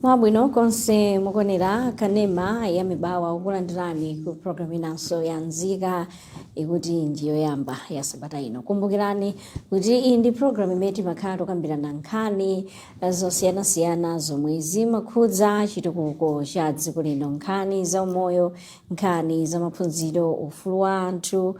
Mwabwino konse mukuonera kanema ya Mibawa, kukulandirani ku programu inanso ya Nzika Ikuti Njiyoyamba ya sabata ino. Kumbukirani kuti iyi ndi programu imene timakhala tikukambirana nkhani zosiyanasiyana zomwe zimakhudza chitukuko cha dziko lino, nkhani za umoyo, nkhani za maphunziro, ufulu wa anthu,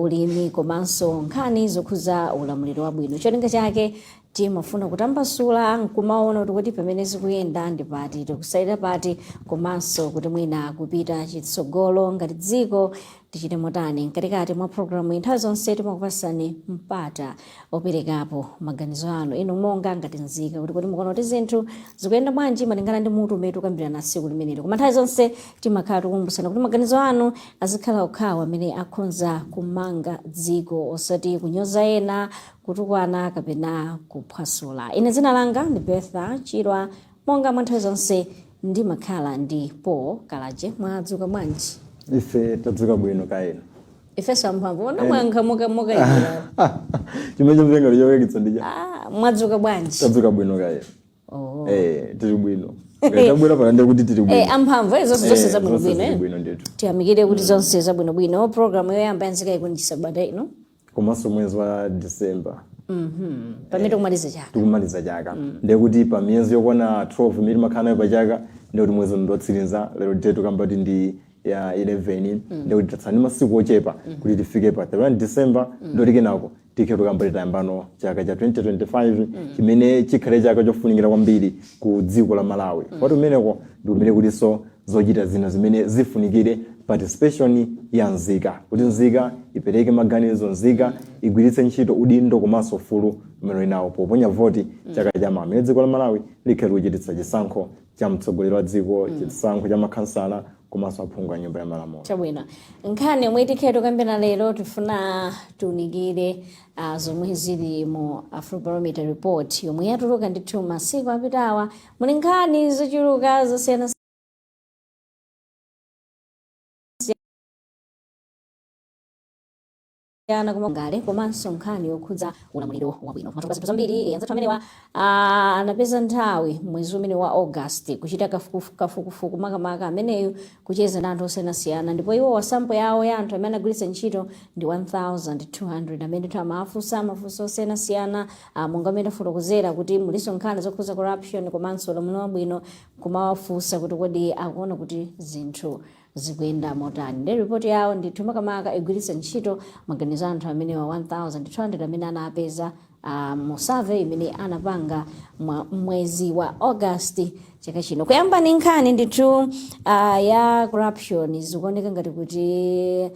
ulimi komanso nkhani zokhudza ulamuliro wabwino. Cholinga chake timafuna kutambasula nkumaona kuti kodi pamene zikuyenda ndi pati, tikusalira pati, komanso kuti mwina kupita chitsogolo ngati dziko tichite motani. Mkatikati mwa programu iyi nthawi zonse timakupasani mpata operekapo maganizo anu inu monga ngati nzika, kuti kodi mukuona kuti zinthu zikuyenda bwanji malingana ndi mutu umene tikukambirana tsiku limenelo. Koma nthawi zonse timakhala tikukumbutsana kuti maganizo anu azikhala okhawo amene akhonza kumanga dziko, osati kunyoza ena, kutukwana kapena kuphwasula. Ine dzina langa ndi Bertha Chirwa, monga mwa nthawi zonse ndimakhala ndi Paul Kalaje. Mwadzuka bwanji? Ife tadzuka bwino, kaya inu? Ifenso amphamvu. Ona mwayankha mokayikira. Chimene chomvenga chowekitsa ndija. Ah, mwadzuka bwanji? Tadzuka bwino, kaya inu? Oh. Eh, tili bwino. Ngati tabwera pano ndiye kuti tili bwino. Amphamvu, zonse zonse zabwinobwino. Zonse zili bwino ndithu. Tiyamikire kuti zonse zabwinobwino. Programu yoyamba ya Nzika Ikuti sabata ino komanso mwezi wa December, pamene tikumaliza chaka. Tikumaliza chaka, ndiye kuti pa miyezi yokwana 12 imene timakhala nayo pa chaka, ndiye kuti mwezi ndotsiriza. Lero date tukamba kuti ndi ya 11, ndiye kuti tatsala ndi masiku ochepa kuti tifike pa 31 December. Ndoti kenako tikhe tukamba titayambano chaka cha 2025, chimene chikhale chaka chofunikira kwambiri ku dziko la Malawi. Poti kumeneko ndi kumene kulinso zochita zina zimene zifunikire participation ya nzika, kuti nzika ipereke maganizo, nzika igwiritse ntchito udindo komanso ufulu umene uli nawo poponya voti chaka chamawa, amene dziko la Malawi likhale likuchititsa chisankho cha mtsogoleri wa dziko, chisankho cha makhansala komanso aphungu a Nyumba ya Malamulo. Chabwino, nkhani yomwe tikhale tikukambirana lero, tifuna tiunikire zomwe zili mu Afrobarometer report yomwe yatuluka ndithu masiku apitawa. Muli nkhani zochuluka zosiyana siyana kumangale komanso nkhani yokhudza ulamuliro wabwino. Matuluka zinthu zambiri. Anzathu amenewa anapeza nthawi mwezi umene wa August kuchita kafukufuku makamaka ameneyu, kucheza ndi anthu osiyanasiyana, ndipo iwo sample yawo ya anthu amene anagwiritsa ntchito ndi 1200, amene ndithu amafunsa mafunso osiyanasiyana, monga amene afotokozera kuti mulinso nkhani zokhudza corruption komanso ulamuliro wabwino, kumawafunsa kuti kodi akuona kuti zinthu zikuyenda motani. Ndi ripoti yawo ndithu makamaka igwiritsa ntchito maganizo a anthu amenewa 1200 amene anapeza mu survey imene anapanga mwa mwezi wa August chaka chino. Kuyamba ni nkhani ndithu ya corruption, zikuoneka ngati kuti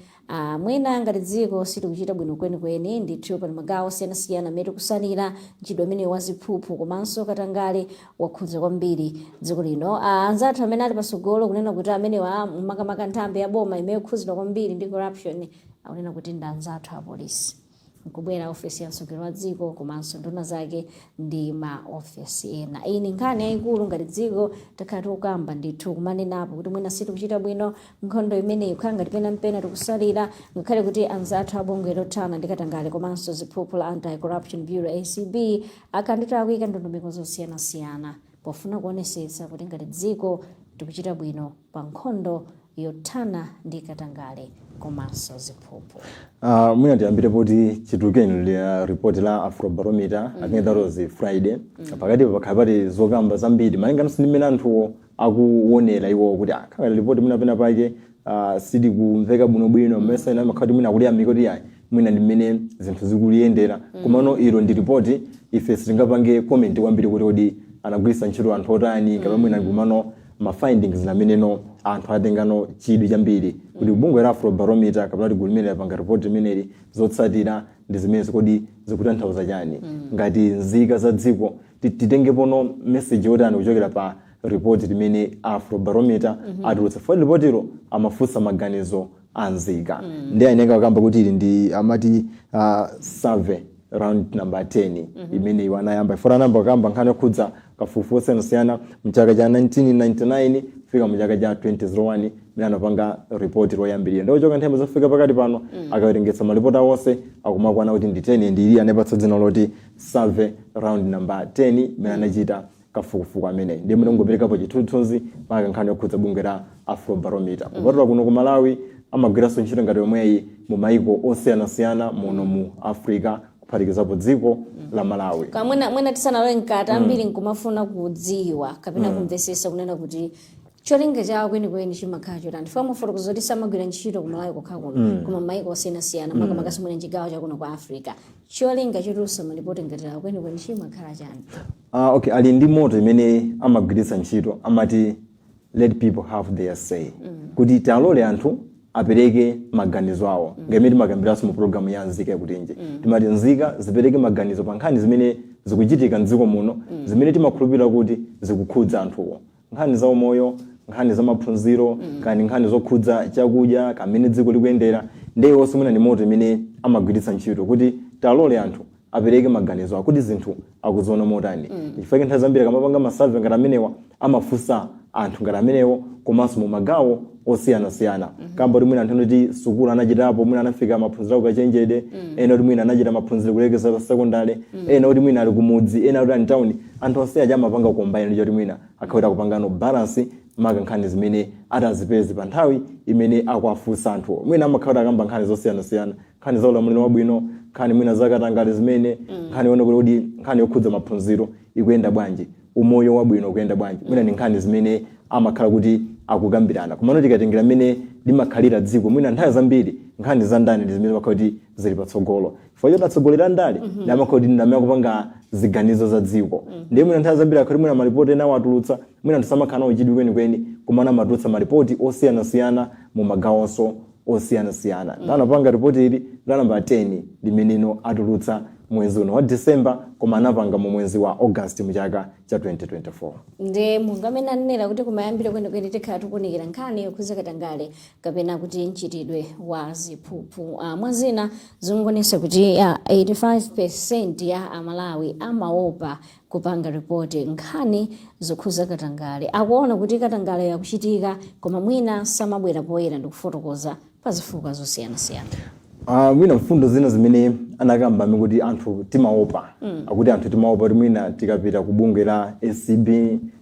mwina ngati dziko sitikuchita bwino kwenikweni ndithu. Pali magawo osiyanasiyana amene tikusalira. Mchitidwe umene wa ziphuphu komanso katangale wakhudza kwambiri dziko lino. Anzathu amene ali pasogolo kunena kuti amenewa, makamaka nthambi ya boma imene ikhudzidwa kwambiri ndi corruption, akunena kuti ndi anzathu apolisi, nkubwera ofesi ya mtsogoleri wa dziko komanso nduna zake ndi maofesi ena. Iyi ni nkhani yayikulu. Ngati dziko takhala tikukamba ndithu, kumanenapo kuti mwina sitikuchita bwino nkhondo imeneyi, kukhala ngati pena mpena tikusalira, ngakhale kuti anzathu abungwe lothana ndi katangale komanso ziphuphu la Anti-Corruption Bureau, ACB, akhala ndithu akuyika ndondomeko zosiyanasiyana pofuna kuonesetsa kuti ngati dziko tikuchita bwino pa nkhondo yothana ndi katangale komanso ziphuphu. Mwina tiyambire poti chitulukeni report la Afrobarometer, I think that was Friday. Pakati pakhala pali zokamba zambiri malingananso ndi mmene anthuwo akuonera iwo kuti akhala report mwina pena pake silikumveka bwinobwino, mmene ena amakhala kuti mwina akuliyamika kuti ayi, mwina ndi mmene zinthu zikuliyendera. Komano ilo ndi report, ife sitingapange comment kwambiri kuti kodi anagwiritsa ntchito anthu otani kapena mwina. Komano ma findings ameneno anthu atengano chidwi chambiri kuti bungwe la Afrobarometer kapena kuti gulu limene lapanga report limeneli, zotsatira ndi zimene kodi zikutanthauza chani ngati nzika za dziko, titengepono message yotani kuchokera pa report limene Afrobarometer atulutsa. For ripotilo amafunsa maganizo a nzika, ndi ayeneka kukamba kuti ili ndi amati survey round number 10 imene iwo anayamba ifora, anayamba kukamba nkhani yokhudza kafukufuku osiyanasiyana mchaka cha 1999 kufika mchaka cha 2001 imene anapanga ripoti loyambirira. Ndi kuchoka nthawi zofika pakati pano, akawerengetsa malipoti awonse akumakwana kuti ndi 10, ndi ili anapatsa dzina loti survey round number 10 imene anachita. Kafukufuku ameneyi ndiye munangoperekapo chithunzithunzi maka nkhani yokhudza bungwe la Afrobarometer. Kupatula kuno ku Malawi, amagwiranso ntchito ngati yomweyi mu maiko osiyanasiyana muno mu Africa, kuphatikizapo dziko la Malawi. Kamwena mwina tisanalowe mkati, ambiri nkumafuna kudziwa kapena kumvesesa kunena kuti cholinga chawo kwenikweni chimakhala chotani. Chifukwa mufotokoza kuti samagwira ntchito ku Malawi kokha kuno, koma maiko osiyanasiyana, makamaka mwina mchigawo chakuno kwa Africa. Cholinga chotulutsa malipoti ngati awo kwenikweni chimakhala chani? Okay, ali ndi motto imene amagwiritsa ntchito, amati "Let people have their say", kuti talole anthu apereke maganizo awo. Ngati timakambiranso mu programu ya Nzika Yakutinji, timati nzika zipereke maganizo pa nkhani zimene zikuchitika mdziko muno, zimene timakhulupirira kuti zikukhudza anthuwo, nkhani za umoyo, nkhani za maphunziro, kani nkhani zokhudza chakudya, kamene dziko likuyendera. Ndeyonso mwina ndi motto imene amagwiritsa ntchito kuti talole anthu apereke maganizo akuti zinthu akuziona motani. Chifukwa nthawi zambiri akamapanga ma survey ngati amenewa, amafunsa anthu ngati amenewo, komanso mu magawo osiyanasiyana, kamba kuti mwina anthu oti sukulu anachitapo, mwina anafika maphunziro ako kachenjede, ena kuti mwina anachita maphunziro kulekeza pa sekondari, ena kuti mwina ali kumudzi, ena kuti ali town. Anthu onse aja amapanga combine ndi choti mwina akhawita kupangano balance maka nkhani zimene atazipeze pa nthawi imene akuwafunsa anthuwo. Mwina amakhala akamba nkhani zosiyanasiyana, nkhani za ulamuliro wabwino, nkhani mwina zakatangale zimene, nkhani yona kuti nkhani yokhudza maphunziro ikuyenda bwanji, umoyo wabwino ukuyenda bwanji. Mwina ndi nkhani zimene amakhala kuti akukambirana. Komano tikatengera mmene limakhalira dziko, mwina nthawi zambiri nkhani za ndale ndi zimene makhala kuti zili patsogolo, chifukwa choti atsogoleri a ndale ndi amakhala kuti ndi amene akupanga ziganizo za dziko. Ndiye mwina nthawi zambiri akhati mwina malipoti ena awatulutsa, mwina anthu samakhala nawo chidwi kwenikweni, komano amatulutsa malipoti osiyanasiyana mu magawonso osiyanasiyana. Anapanga ripoti ili la namba 10 limeneno atulutsa mwezi uno wa December, koma anapanga mu mwezi wa August mu chaka cha 2024. Ndi monga amene anenera kuti kumayambiro kwenikweni tikhala tikuunikira nkhani yokhudza katangale kapena kuti mchitidwe wa ziphuphu. Mwazina zikuonetsa kuti 85% ya Amalawi amaopa kupanga ripoti nkhani zokhuza katangale. Akuona kuti katangale akuchitika, koma mwina samabwera poyera ndikufotokoza pa zifukwa zosiyanasiyana. Mwina mfundo zina zimene anakamba ndi kuti anthu timaopa, akuti anthu timaopa kuti mwina tikapita ku bungwe la ACB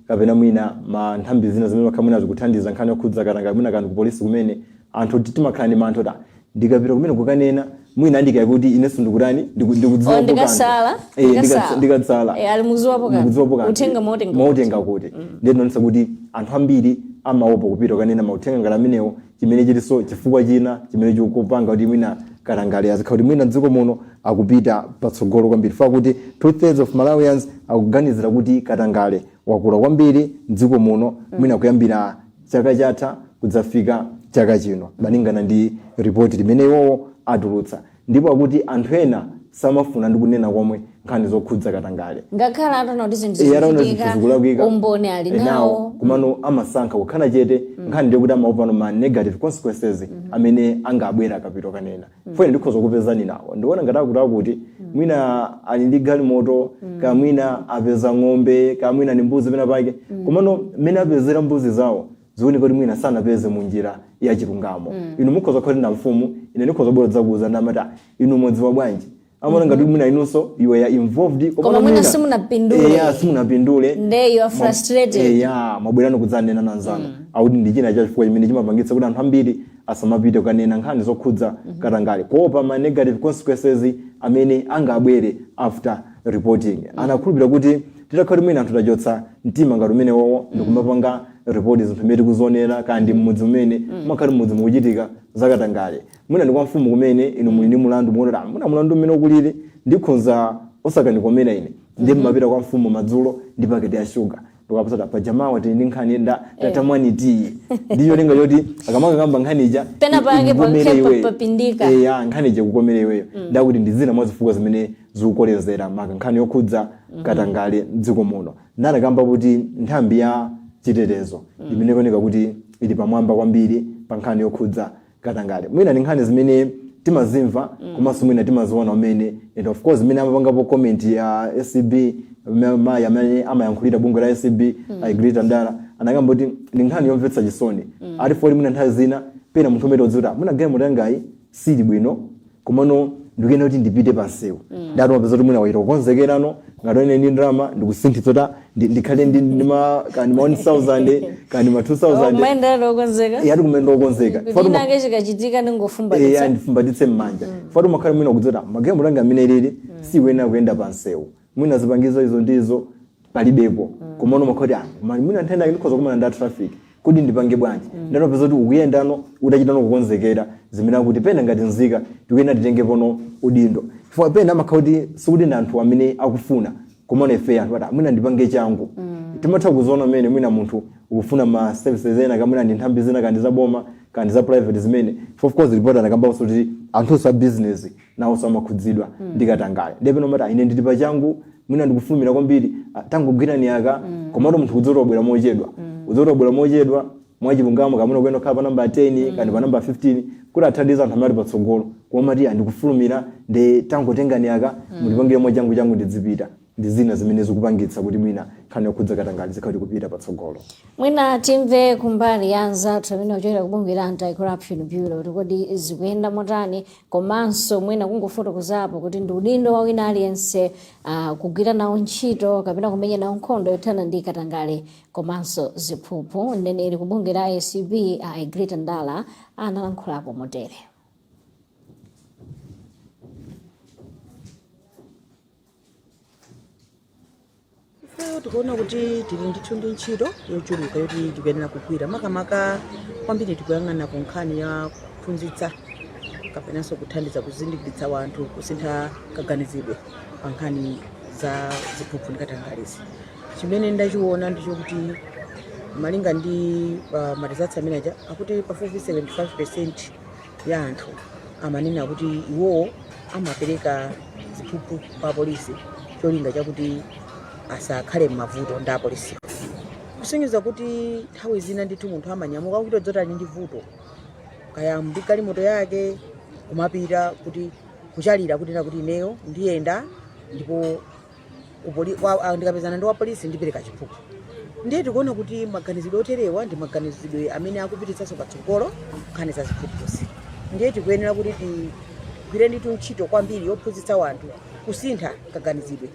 kapena mwina ma nthambi zina zimene makhala mwina zikuthandiza nkhani yokhudza katangale, mwina kani ku polisi kumene, anthu timakhala ndi mantha kuti, "Ah, ndikapita kumene kukanena, mwina andikaya kuti inenso ndikutani, ndikudziwapo kanthu." Ndikasala. Ndikasala. Ndikatsala. Ali muziwapo kanthu. Ndikudziwapo kanthu. Uthenga mautenga kuti. Mautenga kuti. Ndiye tinaonetsa kuti anthu ambiri amaopa kupita kukanena mauthenga ngati amenewo, chimene chilinso chifukwa china chimene chikupanga kuti mwina katangale azikhala kuti mwina dziko muno akupita patsogolo kwambiri, fa kuti 2/3 of Malawians akuganizira kuti katangale wakula kwambiri mdziko muno, mwina kuyambira chaka chatha kudzafika chaka chino, malingana ndi ripoti limene iwowo atulutsa. Ndipo akuti anthu ena samafuna ndi kunena komwe nkhani zokhudza katangale. Ngakhale ataona kuti zinthu ataona zinthu zikuchitika, zikulakwika, umboni ali nawo, komano amasankha kukhala chete. Nkhani ndiyo kuti amaopano ma negative consequences amene angabwera akapita kanena. Fwene ndikhoza kupezani nawo, ndiona ngati akuti mwina ali ndi galimoto, ka mwina apeza ng'ombe, ka mwina ndi mbuzi pena pake, komano mmene apezera mbuzi zawo zikuoneka kuti mwina sanapeze mu njira ya chilungamo. Inu mukhoza kukhala na mfumu, ine ndikhoza kubwera dzakuuza, ndamati, "Ah, inu mudziwa bwanji?" Amaona ngati mwina inunso you are involved. Koma mwina simunapindule. Eya, simunapindule. Nde you are frustrated. Eya, mwabwerano kudzanena nanzanu. Akuti ndi china cha chifukwa chimene chimapangitsa kuti anthu ambiri asamapite kukanena nkhani zokhudza katangale, kuopa ma negative consequences amene angabwere after reporting. Anakhulupirira kuti titakhala kuti mwina anthu tachotsa mtima ngati umene wowo ndikumapanga report zinthu zimene tikuzionera, kandi mmudzi umene umakhala mmudzi mukuchitika zakatangale, mwina ndi kwa mfumu kumene inu muli ndi mulandu, mukuona kuti, "Ah, mwina mulandu umene ukulili ndikhonza osakanikomera ine," ndiye mmapita kwa mfumu madzulo ndi paketi ya shuga ndikapasata pajamawa, "Tili ndi nkhani nda tatamwani tiyi," ndiyo linga choti akamakakamba nkhani ija Pena pake ikukomere pankhe iweyo. papindika. Eya, nkhani ija ikukomere iweyo. Ndakuti ndi zina mwa zifukwa zimene zikukolezera maka nkhani yokhudza katangale mdziko muno. Nanakamba kuti nthambi ya chitetezo imene ikuoneka kuti ili pamwamba kwambiri pa nkhani yokhudza katangale. Mwina ndi nkhani zimene timazimva, komanso mwina timaziona umene. And of course imene amapangapo comment ya ACB, mayi amene amayankhulira bungwe la ACB, Egrita Ndala, anakamba kuti ndi nkhani yomvetsa chisoni. Ati foli mwina nthawi zina pena munthu umene udziwa kuti mwina galimoto yangayi sili bwino, komano Ndikuyenda kuti ndipite pansewu, ndati mapeza kuti mwina waita kukonzekerano, ngati ine ndi ndalama ndikusinthitsa kuti ndikhale ndi ma kandi ma 1000 kandi ma 2000. Kumayendera okonzeka. Yati kumenda okonzeka. Kuti inake chikachitika ndingofumbatitsa. Ndifumbatitse mmanja. Fatu makhala mwina kudzota magemu langa amene lili sikuyenera kuyenda pansewu, mwina zipangizo izo ndizo palibepo, komano makhoti ah, mali mwina nthenda ndikhoza kumana nda traffic, kuti ndipange bwanji? Ndatopeza kuti ukuyendano utachitano kukonzekera zimene akuti pena ngati nzika tikuyenda titengepono udindo, chifukwa pena amakhala kuti sikuti ndi anthu amene akufuna, komano ife anthu ati mwina ndipange changu. Timatha kuziona mmene mwina munthu ukufuna ma services ena, kamwina ndi nthambi zina, kandi za boma kandi za private zimene. For of course report anakambanso kuti anthunso a business nawonso amakhudzidwa ndi katangale. Ndiye peno mati, "Ine ndili pachangu, mwina ndikufulumira kwambiri, tangogwirani aka." Komatu munthu kudzoti wabwera mochedwa, kudzoti wabwera mochedwa mwachilungamo, kamuna kuyenda kukhala pa namba 10 kandi pa namba 15 kuti athandize anthu amene ali patsogolo, koma mati andikufulumira, ndi tangotengani aka, mutipangire mwachangu changu ndidzipita. Ndi zina zimene zikupangitsa kuti mwina nkhani yokhudza katangale zikhale kupita patsogolo. Mwina timve kumbali ya anzathu amene akuchokera ku bungwe la Anti-Corruption Bureau kuti kodi zikuyenda motani, komanso mwina kungofotokozapo kuti ndi udindo wa wina aliyense kugwira nawo ntchito kapena kumenya nawo nkhondo yothana ndi katangale komanso ziphuphu. Mneneri ku bungwe la ACB, Egrita Ndala, analankhulapo motere. Ifeyo tikuona kuti tili ndithu ndi ntchito yochuluka yoti tikuyenera kugwira. Makamaka kwambiri tikuyang'ana ku nkhani ya kuphunzitsa kapenanso kuthandiza kuzindikiritsa wanthu kusintha kaganizidwe pa nkhani za ziphuphu ndi katangalezi. Chimene ndachiona ndichokuti malinga ndi ma results amene aja akuti pafupi 75% ya anthu amanena kuti iwowo amapereka ziphuphu kwa apolisi cholinga chakuti asakhale m'mavuto ndi apolisiwo, kusonyeza kuti nthawi zina ndithu munthu amanyamuka kuti dzoti ali ndi vuto, kaya ndi galimoto yake, kumapita kuti kuchalira kuti na kuti ineyo ndiyenda ndipo ndikapezana ndi wapolisi ndipereka chiphuphu. Ndiye tikuona kuti maganizidwe oterewa ndi maganizidwe amene akupititsanso patsogolo nkhani za ziphuphuzi. Ndiye tikuyenera kuti tigwire ndithu ntchito kwambiri yophunzitsa wanthu kusintha kaganizidwe,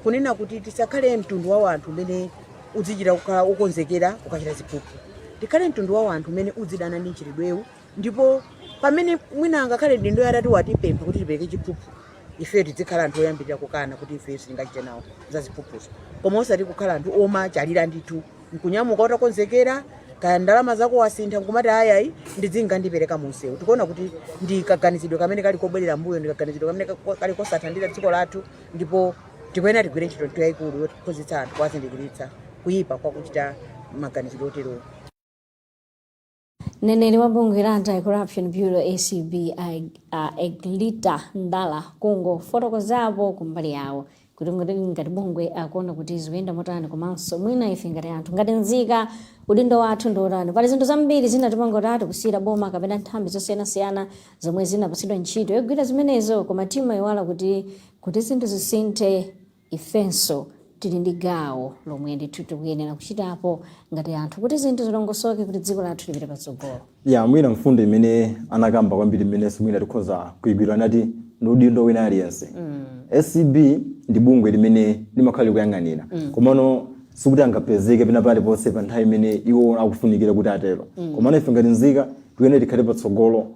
kunena kuti tisakhale mtundu wa wanthu umene udzichita kukhala ukonzekera kukachita ziphuphu. Tikhale mtundu wa wanthu umene udzidana ndi mchitidwewu, ndipo pamene mwina angakhale dindo atati watipempha kuti tipereke chiphuphu, ife tizikhala anthu oyambirira kukana kuti ife sitingachite nawo za ziphuphuzo, koma osati kukhala anthu omachalira ndithu nkunyamuka utakonzekera, kaya ndalama zako wasintha, nkumati ayayi ndidzinga ndipereka munsewu. Tikuona kuti ndi kaganizidwe kamene kali kobwerera mbuyo, ndi kaganizidwe kamene kali kosathandiza dziko lathu, ndipo tikuyenera tigwire ntchito ntchito yayikulu yophunzitsa anthu, kuwazindikiritsa kuyipa kwa kuchita maganizidwe oterowo. Mneneri wa bungwe la Anti-Corruption Bureau, ACB, Eglita Ndala, kungofotokozapo kumbali yawo kuti ngati bungwe akuona kuti zikuyenda motani, komanso mwina ife ngati anthu, ngati nzika, udindo wathu ndi otani. Pali zinthu zambiri zina timangotati kusiyira boma kapena nthambi zosiyanasiyana zomwe zinapatsidwa ntchito yogwira zimenezo, koma timayiwala kuti zinthu zisinthe ifenso tili ndi gawo lomwe ndithu tikuyenera kuchitapo ngati anthu kuti zinthu zilongosoke, kuti dziko lathu lipite patsogolo. Ya, mwina mfundo imene anakamba kwambiri imenenso mwina tikhoza kuigwira, anati ndi udindo wina aliyense. ACB ndi bungwe limene limakhala likuyang'anira, komano sikuti angapezeke pena paliponse pa nthawi imene iwo akufunikira kuti atero. Komano ife ngati nzika tikuyenera tikhale patsogolo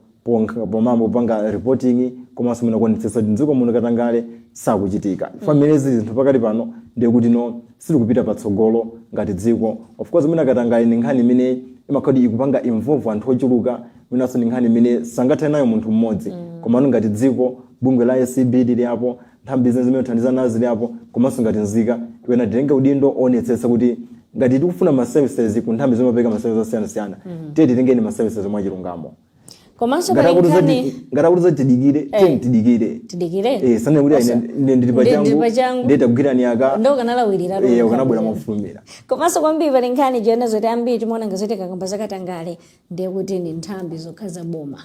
pomambo kupanga reporting, komanso mwina kuonetsetsa kuti mdziko muno katangale sakuchitika. Famene zili zinthu pakali pano, ndiye kuti no, sitikupita patsogolo ngati dziko. Of course mwina katangale ndi nkhani imene imakhala kuti ikupanga involve anthu ochuluka, mwinanso ndi nkhani imene sangathane nayo munthu mmodzi. Komano ngati dziko, bungwe la ACB lili apo, nthambi zina zimene thandiza nazo zili apo, komanso ngati nzika tikuyenera titenge udindo onetsetsa kuti ngati tikufuna ma services ku nthambi zimapereka ma services osiyanasiyana, tiye titengeni ma services mwachilungamo. Komanso pali nkhani Ngati akuti tidikire, tiye tidikire. Tidikire. Sanene kuti ine ndili ndili pachangu, pachangu. Ndiye tagwirani aka. Ndo ukanalawirira. Ukanabwera mofulumira. Komanso kwambiri pali nkhani jena zoti ambiri timaona ngazoti kakamba zakatangale ndiye kuti ni nthambi zokha za boma.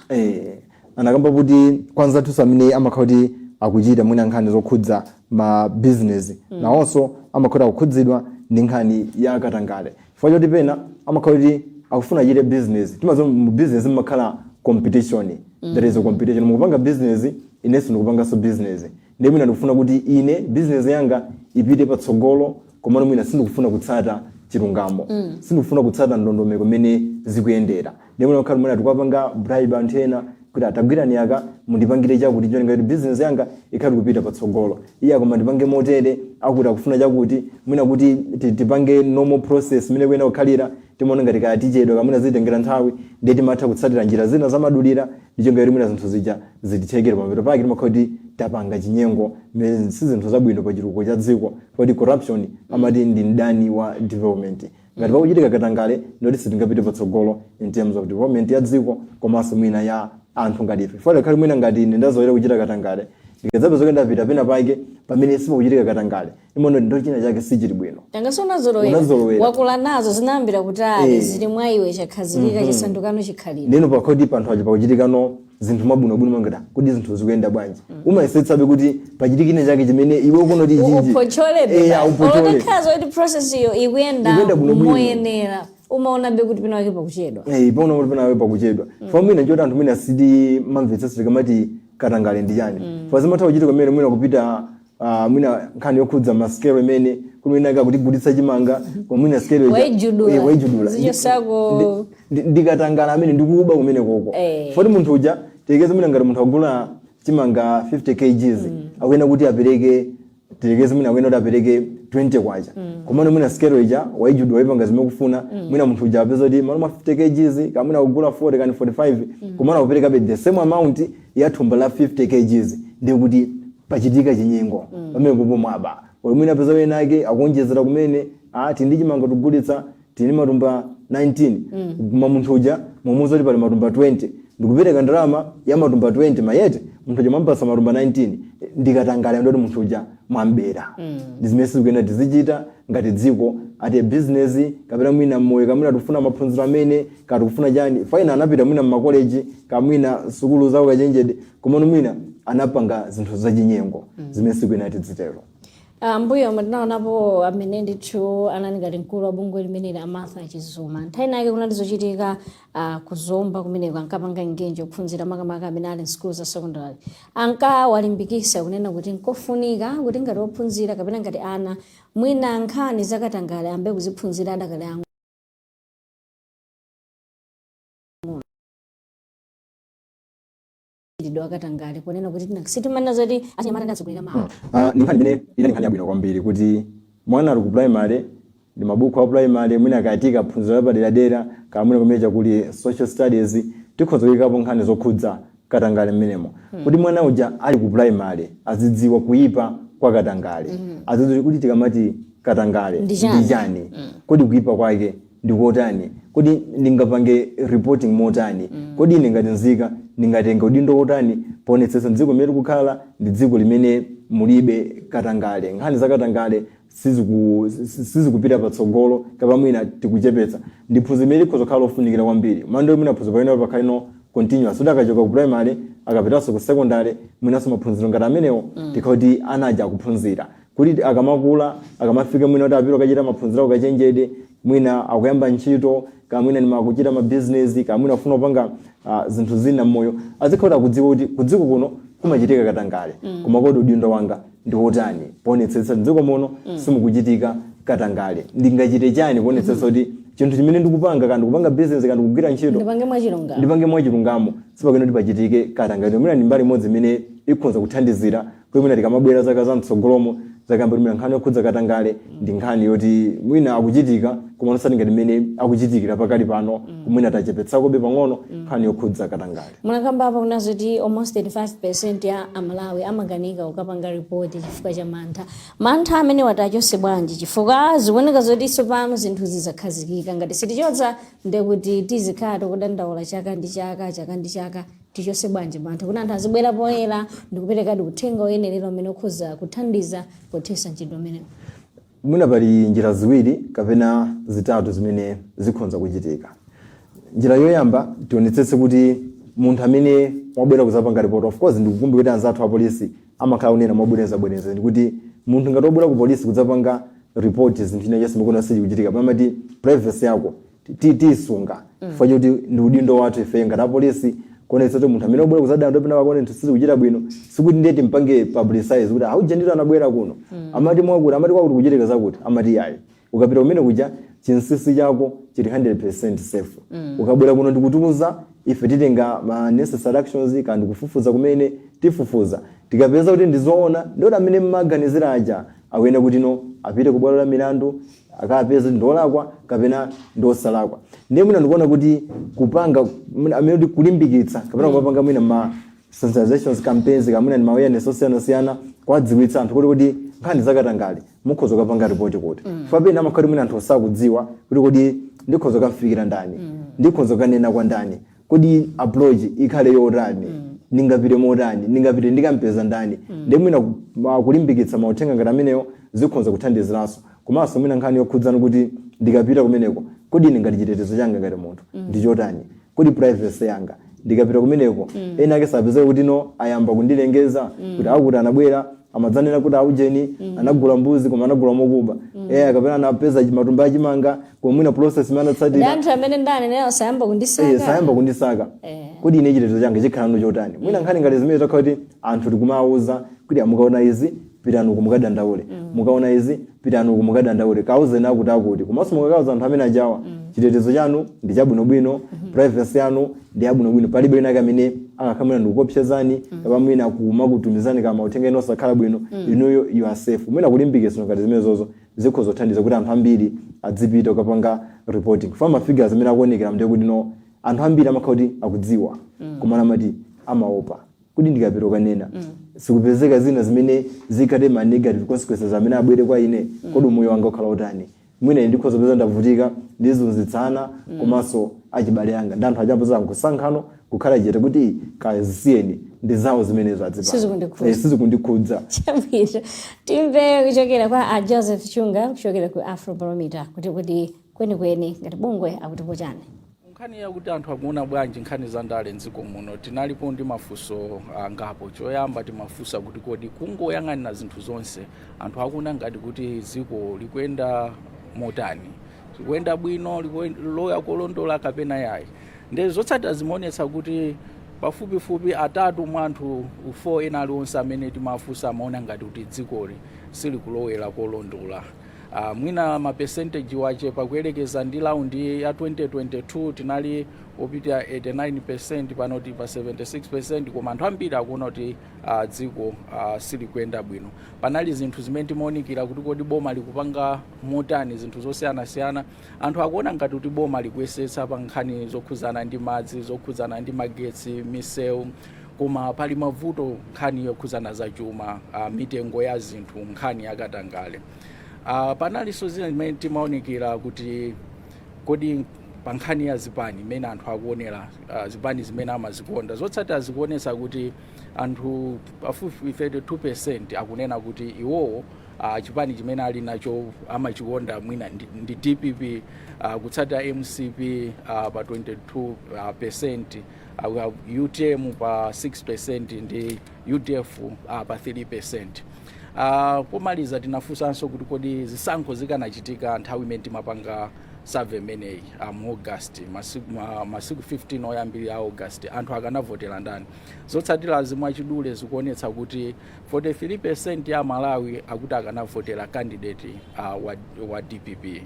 Anakamba kuti kwanza anthu amene amakhala kuti akuchita mwina nkhani zokhudza ma business nawonso amakhala akukhudzidwa ndi nkhani ya katangale, chifukwa choti pena amakhala kuti akufuna achite business. Timadziwa mu business mmakhala competition. There is a competition. Mukupanga business, inenso ndikupanganso business, ndiye mwina ndikufuna kuti ine business yanga ipite patsogolo, komano mwina sindikufuna kutsata chilungamo, sindikufuna kutsata ndondomeko imene zikuyendera. Ndiye mwina kukhala mwina tikupanga bribe anthu ena kuti atagwirani aka, mundipangire chakuti chonga kuti business yanga ikhale kupita patsogolo. Iye akoma ndipange motere, akuti akufuna chakuti, mwina kuti tipange normal process imene kuyena kukhalira, timaona ngati kaya tichedwa, kamwina zitengera nthawi, ndiye timatha kutsatira njira zina zamadulira ndicho ngati mwina zinthu zija zitithekere. Pamapeto pake timakhala kuti tapanga chinyengo, mmene si zinthu zabwino pa chitukuko cha dziko, poti corruption amati ndi mdani wa development. Ngati pakuchitika katangale, ndoti sitingapite patsogolo in terms of development ya dziko komanso mwina ya anthu ngati ife. Funa khali mwina ngati ine ndazolowera kuchita katangale, ndikadzapeza kuti ndapita pena pake pamene sipakuchitika katangale, imaona ndo china chake sichili bwino. Tangaso unazolowera. Unazolowera. Wakula nazo, zinayambira kutali. Zili mwa iwe, chakhazikika, chisandukano chikhalidwe. Ndino pakhoti panthu aja pakuchitikano zinthu mabwinobwino, mangati kuti zinthu zikuyenda bwanji, umayesetsabe kuti pachitike china chake chimene iwe ukuona kuti ichichi upocholebe. Upochole. Olokakhala zoti process iyo ikuyenda Ikuyenda bwinobwino. moyenera, umaonabe kuti pena wake pakuchedwa. Paona kuti pena pakuchedwa. Fa mwina nchoti anthu mwina siti mamvetsetsa tikamati katangale ndi chani. Fa zimatha kuchitika kumene mwina kupita mwina nkhani yokhudza maskelo imene kuti mwina akakutigulitsa chimanga, koma mwina skelo Waijudula. Waijudula. Zichosako. Ndikatangala amene ndikuba kumene koko. Foti munthu uja, tilekeze mwina ngati munthu agula chimanga 50 kgs, akuyena kuti apereke, tilekeze mwina akuyena kuti apereke 20 kwacha, komano mwina skelo ija waijudula, waipanga zimene kufuna. Mwina munthu uja apeza kuti malo mwa 50 kgs kamwina akugula 40 kani 45, komano akuperekabe the same amount ya thumba la 50 kgs, ndiye kuti pachitika chinyengo pamene popo mwaba. Olo mwina apeza wena ake akuonjezera kumene, ati ndi chimanga tikugulitsa tili matumba 19, koma munthu uja mwamuuza kuti pali matumba 20, ndikupereka ndalama ya matumba 20, mayete munthu uja mwampasa matumba 19. Ndikatangale, ndoti munthu uja mwambera. Ndi zimene sizikuyenda tizichita ngati dziko, ati business kapena mwina moyo, kamwina tikufuna maphunziro amene kati tikufuna chani. Faina anapita mwina mmakoleji, kamwina sukulu zawo kachenjede, komano mwina anapanga zinthu zachinyengo zimene sikuyenda tizitero. Mbuyo omwe tinaonapo amene ndithu anali ngati mkulu wa bungwe limeneli, a Martha Chizuma, nthawi inake kunali zochitika kuzomba kumeneko, ankapanga ngenje kuphunzira, makamaka amene ali msukulu za secondary, ankawalimbikisa kunena kuti nkofunika kuti ngati ophunzira kapena ngati ana, mwina nkhani zakatangale ambe kuziphunzira adakali ang'ono. Akatangale kunena kuti sitimanena zoti achinyamata ndi atsogoleri mawa. Ndi nkhani imene inali nkhani yabwino kwambiri kuti mwana ali ku primary, ndi mabuku a primary, mwina akatika phunziro lapaderadera, kamwina kumene chakuli social studies, tikhoza kuyikapo nkhani zokhudza katangale mmenemo, kuti mwana uja ali ku primary azidziwa kuyipa kwa katangale, azidziwa kuti tikamati katangale ndi chani? Ndi chani? Kodi kuyipa kwake ndikotani? Kodi ndingapange reporting motani? Kodi ine ngati nzika ndingatenge udindo wotani poonetsetsa dziko limene tikukhala ndi dziko limene mulibe katangale, nkhani za katangale sizikupita patsogolo kapena mwina tikuchepetsa? Ndi phunziro limene likhoza kukhala lofunikira kwambiri. Mando mwina phunziro pamene pakhale no continuous, kuti akachoka ku primary akapitanso ku secondary, mwinanso maphunziro ngati amenewo, tikhala kuti ana aja akuphunzira kuti akamakula, akamafika mwina kuti apita akachita maphunziro ako kachenjede, mwina akuyamba ntchito, kamwina ni makuchita mabizinesi, kamwina akufuna kupanga zinthu zina mmoyo, azikhala kuti akudziwa kuti kudziko kuno kumachitika katangale, koma kodi udindo wanga ndi wotani poonetsetsa dziko muno simukuchitika katangale? Ndingachite chani kuonetsetsa kuti chinthu chimene ndikupanga, kandi kupanga business, kandi kugwira ntchito, ndipange mwachilungamo. Ndipange mwachilungamo, sipakene kuti pachitike katangale. Mwina ndi mbali imodzi imene ikhoza kuthandizira kuti mwina tikamabwera zaka za mtsogolomo, zakamba mwina nkhani yokhudza katangale ndi nkhani yoti mwina akuchitika, koma osati ngati mmene akuchitikira pakali pano. Mwina tachepetsakobe pang'ono nkhani yokhudza katangale. Munakamba apa kunazo kuti almost 35% ya Amalawi amakanika kukapanga ripoti chifukwa cha mantha. Mantha amene watachose bwanji? Chifukwa zikuoneka zoti tsopano zinthu zizakhazikika. Ngati sitichotsa, ndekuti tizikhala tikudandaula chaka ndi chaka, chaka ndi chaka. Tichose bwanji mantha kuti anthu azibwera poyera ndikuperekadi uthenga oyenerera umene ukhoza kuthandiza pothetsa mchitidwe umenewu? Mwina pali njira ziwiri kapena zitatu zimene zikhonza kuchitika. Njira yoyamba, tionetsetse kuti munthu amene wabwera kuzapanga report, of course ndikukumbukira kuti anzathu apolisi amakhala kunena mobwerezabwereza, ndikuti munthu ngati wabwera ku polisi kudzapanga report zinthu china chonse mukuona sichikuchitika, pamati privacy yako tiyisunga, chifukwa choti ndi udindo wathu ife ngati apolisi. Kuonetsa kuti munthu amene wabwera kuzadandaula pena pakuona zinthu sizikuchita bwino, sikuti ndiye timpange publicize kuti auja ndito anabwera kuno, amati mwakuti, amati kwakuti kuchitika zakuti, amati yayi. Ukapita kumene kuja, chinsinsi chako chili 100% safe. Ukabwera kuno ndikutiuza, ife titenga ma necessary actions kandi kufufuza kumene tifufuza. Tikapeza kuti ndizoona, ndoti amene mmaganizira aja akuyenda kuti no apite ku bwalo la milandu, akapeza kuti ndolakwa kapena ndosalakwa. Ndiye mwina ndikuona kuti kupanga amene kuti kulimbikitsa kapena kumapanga mwina ma sensitizations campaigns, kamwina ndi ma awareness osiyanasiyana, kwadziwitsa anthu kuti nkhani zakatangale mukhoza kupanga ripoti kuti mm. Pena amakhala mwina anthu osakudziwa kuti kodi ndikhoza kukamfikira ndani, ndikhoza kukanena kwa ndani, kodi approach ikhale yotani, ndingapite motani, ndingapite ndikampeza ndani. Ndiye mwina kulimbikitsa mauthenga ngati amenewo zikhoza kuthandiziranso. Komanso mwina nkhani yokhudzana kuti ndikapita kumeneko, kodi ine ngati chitetezo changa ngati munthu ndi chotani? Kodi privacy yanga ndikapita kumeneko, ena ake sapezeka kuti no ayamba kundilengeza kuti akuti anabwera amadzanena kuti aujeni anagula mbuzi koma anagula mokuba, kapena anapeza matumba achimanga koma mwina process imene Ndi anatsatira. Anthu amene ndanenera sayamba kundisaka. Sayamba kundisaka. Kodi ine chitetezo changa chikhalano chotani? Mwina nkhani ngati zimene takhala kuti anthu tikumawuza kuti mukaona izi, pitani uku mukadandaule, mukaona izi, pitani uku mukadandaule, kauzeni akuti akuti. Komanso mukakauza anthu amene ajawa, chitetezo chanu ndi chabwinobwino, privacy yanu ndi yabwinobwino. Palibe wina amene angakhamwina ndikukopsezani kapena mwina kumakutumizani kama uthenga ino osakhala bwino. Inuyo you are safe. Mwina kulimbikitsa ngati zimenezozo zikhoza kuthandiza kuti anthu ambiri adzipita kukapanga reporting. Fa ma figures amene akuonekera ndiye kuti no anthu ambiri amakhala kuti akudziwa, koma amati amaopa kuti ndikapita kukanena, sikupezeka zina zimene zikhale ma negative consequences amene abwere kwa ine? Kodi moyo wanga ukhala utani? Mwina ine ndikhoza kupeza ndavutika, ndizunzitsana komanso achibale anga ndi anthu achambo nkusankhano kukhala chete kuti kazisiyeni, ndi zawo zimenezo adzipanga. Sizikundikhudza. Sizikundikhudza. Chabwino, timve kuchokera kwa a Joseph Chunga kuchokera ku Afrobarometer kuti kwenikweni ngati bungwe akutipo chani. Nkhani yakuti anthu akuona bwanji nkhani za ndale mdziko muno, tinalipo ndi mafunso angapo. Choyamba timafunsa kuti kodi kungoyang'anira zinthu zonse, anthu akuona ngati kuti dziko likuyenda motani, likuyenda bwino, loya kolondola kapena yayi? Ndi zotsatira zimaonetsa kuti pafupifupi atatu mwa anthu 4 ena aliwonse amene timafunsa amaona ngati kuti dzikoli silikulowera kolondola. Mwina ma percentage wachepa kuyerekeza ndi round ya 2022, tinali opita 89%, pano tili pa 76%, koma anthu ambiri akuona kuti dziko silikuyenda bwino. Panali zinthu zimene timaonikira kuti kodi boma likupanga motani zinthu zosiyanasiyana. Anthu akuona ngati kuti boma likuyesetsa pa nkhani zokhuzana ndi madzi, zokhuzana ndi magetsi, misewu, koma pali mavuto nkhani yokhuzana zachuma, mitengo ya zinthu, nkhani yakatangale. Panalinso zina zimene timaonikira kuti kodi pa nkhani ya zipani, imene anthu akuonera zipani zimene amazikonda. Zotsatira zikuonetsa kuti anthu pafupifupi 32% akunena kuti iwowo chipani chimene ali nacho amachikonda mwina ndi DPP, kutsatira MCP pa 22%, we have UTM pa 6% ndi UDF pa 3%. Pomaliza tinafunsanso kuti kodi zisankho zikanachitika nthawi imene timapanga survey imeneyi, mu August, masiku 15 oyambirira a August, anthu akanavotera ndani? Zotsatirazi mwachidule zikuonetsa kuti 43% ya Malawi akuti akanavotera candidate wa DPP,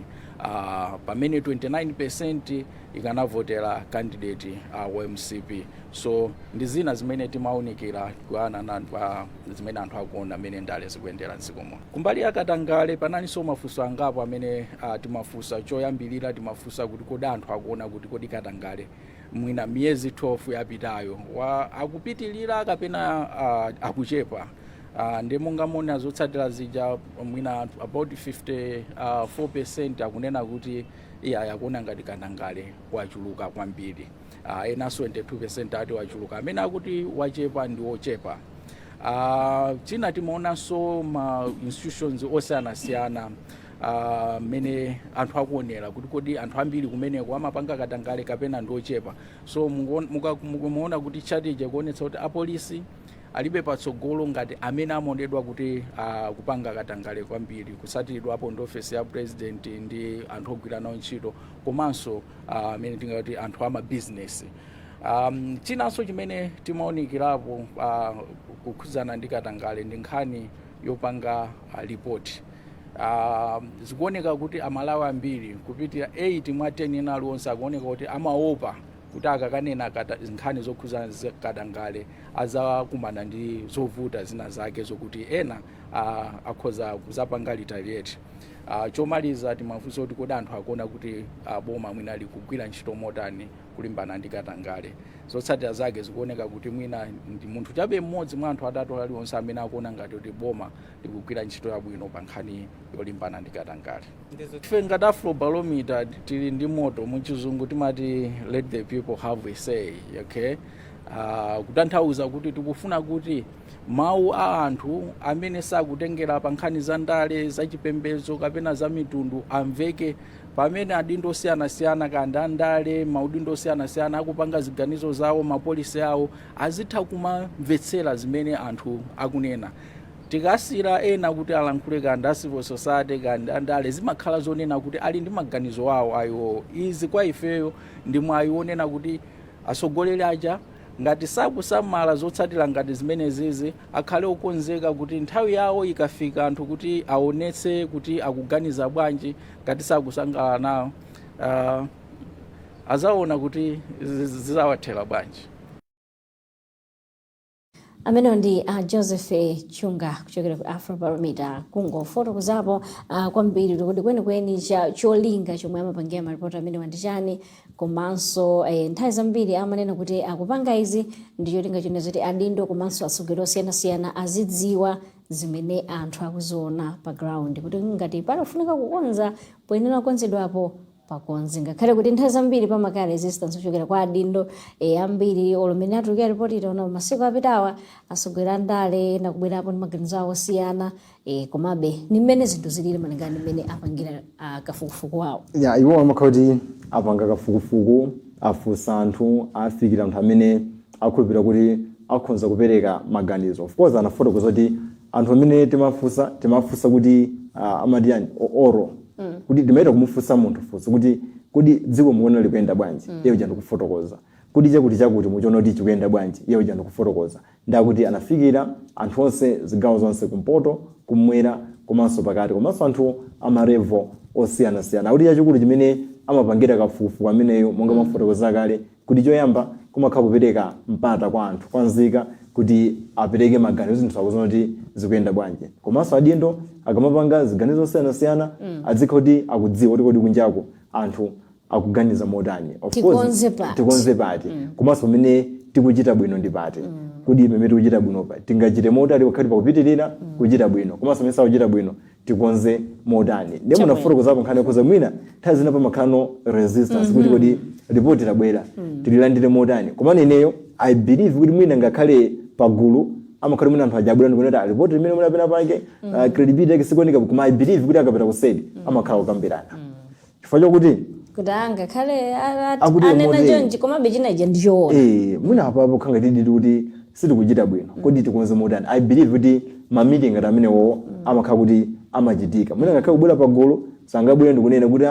pamene 29% ikanavotera candidate wa MCP. So ndi zina zimene timaunikira kuana pa zimene anthu akuona amene ndale zikuyendera mdziko muno. Kumbali ya katangale panalinso mafunso angapo amene timafunsa. Choyambirira timafunsa kuti kodi anthu akuona kuti kodi katangale mwina miyezi 12 yapitayo wa akupitilira kapena akuchepa? Ndi monga mona zotsatira zija, mwina anthu about 54% akunena kuti iya, akuona ngati katangale wachuluka kwambiri. Enanso 22% ati wachuluka, amene akuti wachepa ndi ochepa. China timaonanso ma institutions osiyanasiyana, mmene anthu akuonera kuti kodi anthu ambiri kumeneko amapanga katangale kapena ndi ochepa. So mukuona kuti chart ija kuonetsa kuti apolisi alibe patsogolo ngati amene amaonedwa kuti kupanga katangale kwambiri, kutsatiridwapo ndi ofesi ya president ndi anthu ogwira nawo ntchito, komanso amene tingati anthu amabizinesi. Chinanso chimene timaonikirapo kukhudzana ndi katangale ndi nkhani yopanga ripoti. Zikuoneka kuti Amalawi ambiri, kupitira 8 mwa 10 ena aliwonse, akuoneka kuti amaopa kuti akakanena nkhani zokhudzana ndi katangale azakumana ndi zovuta zina zake zokuti ena akhoza kuzapanga retaliate. Chomaliza, timafunsa kuti kodi anthu akuona kuti boma mwina likugwira ntchito motani kulimbana ndi katangale? Zotsatira zake zikuoneka kuti mwina ndi munthu chabe mmodzi mwa anthu atatu aliwonse amene akuona ngati kuti boma likugwira ntchito yabwino pa nkhani yolimbana ndi katangale. Ife ngati Afrobarometer tili ndi motto, muchizungu timati "Let the people have a say," okay? Kutanthauza kuti tikufuna kuti mawu a anthu amene sakutengera pa nkhani za ndale, zachipembedzo kapena za mitundu amveke pamene adindo osiyanasiyana, kandi andale, maudindo osiyanasiyana, akupanga ziganizo zawo, ma policy awo, azitha kumamvetsera zimene anthu akunena. Tikasira ena kuti alankhule, kandi a civil society, kandi andale, zimakhala zonena kuti ali ndi maganizo awo ayiwo. Izi kwa ifeyo ndi mwayi wonena kuti atsogoleri aja ngati sakusamala zotsatira ngati zimenezizi, akhale okonzeka kuti nthawi yawo ikafika, anthu kuti aonetse kuti akuganiza bwanji, ngati sakusangalala nawo, azaona kuti zizawathera bwanji. Amenewo ndi Joseph Chunga kuchokera ku Afrobarometer, kungofotokozapo kwambiri kuti kwenikweni cholinga chomwe amapangira maripoti amenewa ndi chani, komanso nthawi zambiri amanena kuti akupanga izi ndi cholinga chone zoti adindo komanso atsogoleri osiyanasiyana azidziwa zimene anthu akuziona pa ground, kuti ngati palofunika kukonza, poyenera kukonzedwapo pakonze, ngakhale kuti nthawi zambiri pamakhala resistance kuchokera kwa adindo ambiri. Olomene atulukira ripoti, itaona masiku apitawa atsogoleri andale ena kubwerapo ndi maganizo awo osiyana, komabe ni mmene zinthu zilili malingana ndi mmene apangira kafukufuku wawo. Ya, iwo amakhala kuti apanga kafukufuku, afunsa anthu, afikira anthu amene akhulupirira kuti akhonza kupereka maganizo. Of course anafotokoza kuti anthu amene timafunsa, timafunsa kuti amati yani, oro kuti timaita kumufunsa munthu funso kuti kodi dziko mukuona likuyenda bwanji? Iye uja ndikufotokoza kuti chakuti chakuti muchiona kuti chikuyenda bwanji, iye uja ndikufotokoza. Ndakuti anafikira anthu onse, zigawo zonse, kumpoto, kumwera komanso pakati, komanso anthu ama level osiyanasiyana. Akuti chachikulu chimene amapangira kafukufuku ameneyo, monga mafotokoza kale, kuti choyamba kumakhala kupereka mpata kwa anthu, kwa nzika, kuti apereke maganizo, zinthu akuziona kuti zikuyenda bwanji, komanso adindo akamapanga ziganizo zosiyanasiyana adzikhala kuti akudziwa kuti kodi kunjako anthu akuganiza motani. Of course, Tikonze pati. Tikonze pati, komanso pamene tikuchita bwino ndi pati, kuti pamene tikuchita bwino pa tingachite motani pakhati pakupitirira kuchita bwino, komanso pamene sakuchita bwino tikonze motani. Ndiye munafotokozapo nkhani yokhuza mwina nthawi zina pamakhala no resistance kuti kodi ripoti labwera, tililandire motani? Komano ineyo I believe kuti mwina ngakhale pagulu amakhala mwina anthu ajabwera ndikunena kuti ripoti limene munapena pake credibility yake sikuoneka, koma I believe kuti akapita kuseri amakhala kukambirana, chifukwa chokuti kuti angakhale Akuti anena emote. chonchi, komabe chinaija ndichoona. Mwina apapo khanga tididi kuti sitikuchita bwino, kodi tikonze motani? I believe kuti ma meeting ngati amenewo amakhala kuti amachitika. Mwina ngakhale kubwera pagulu sangabwere ndikunena kuti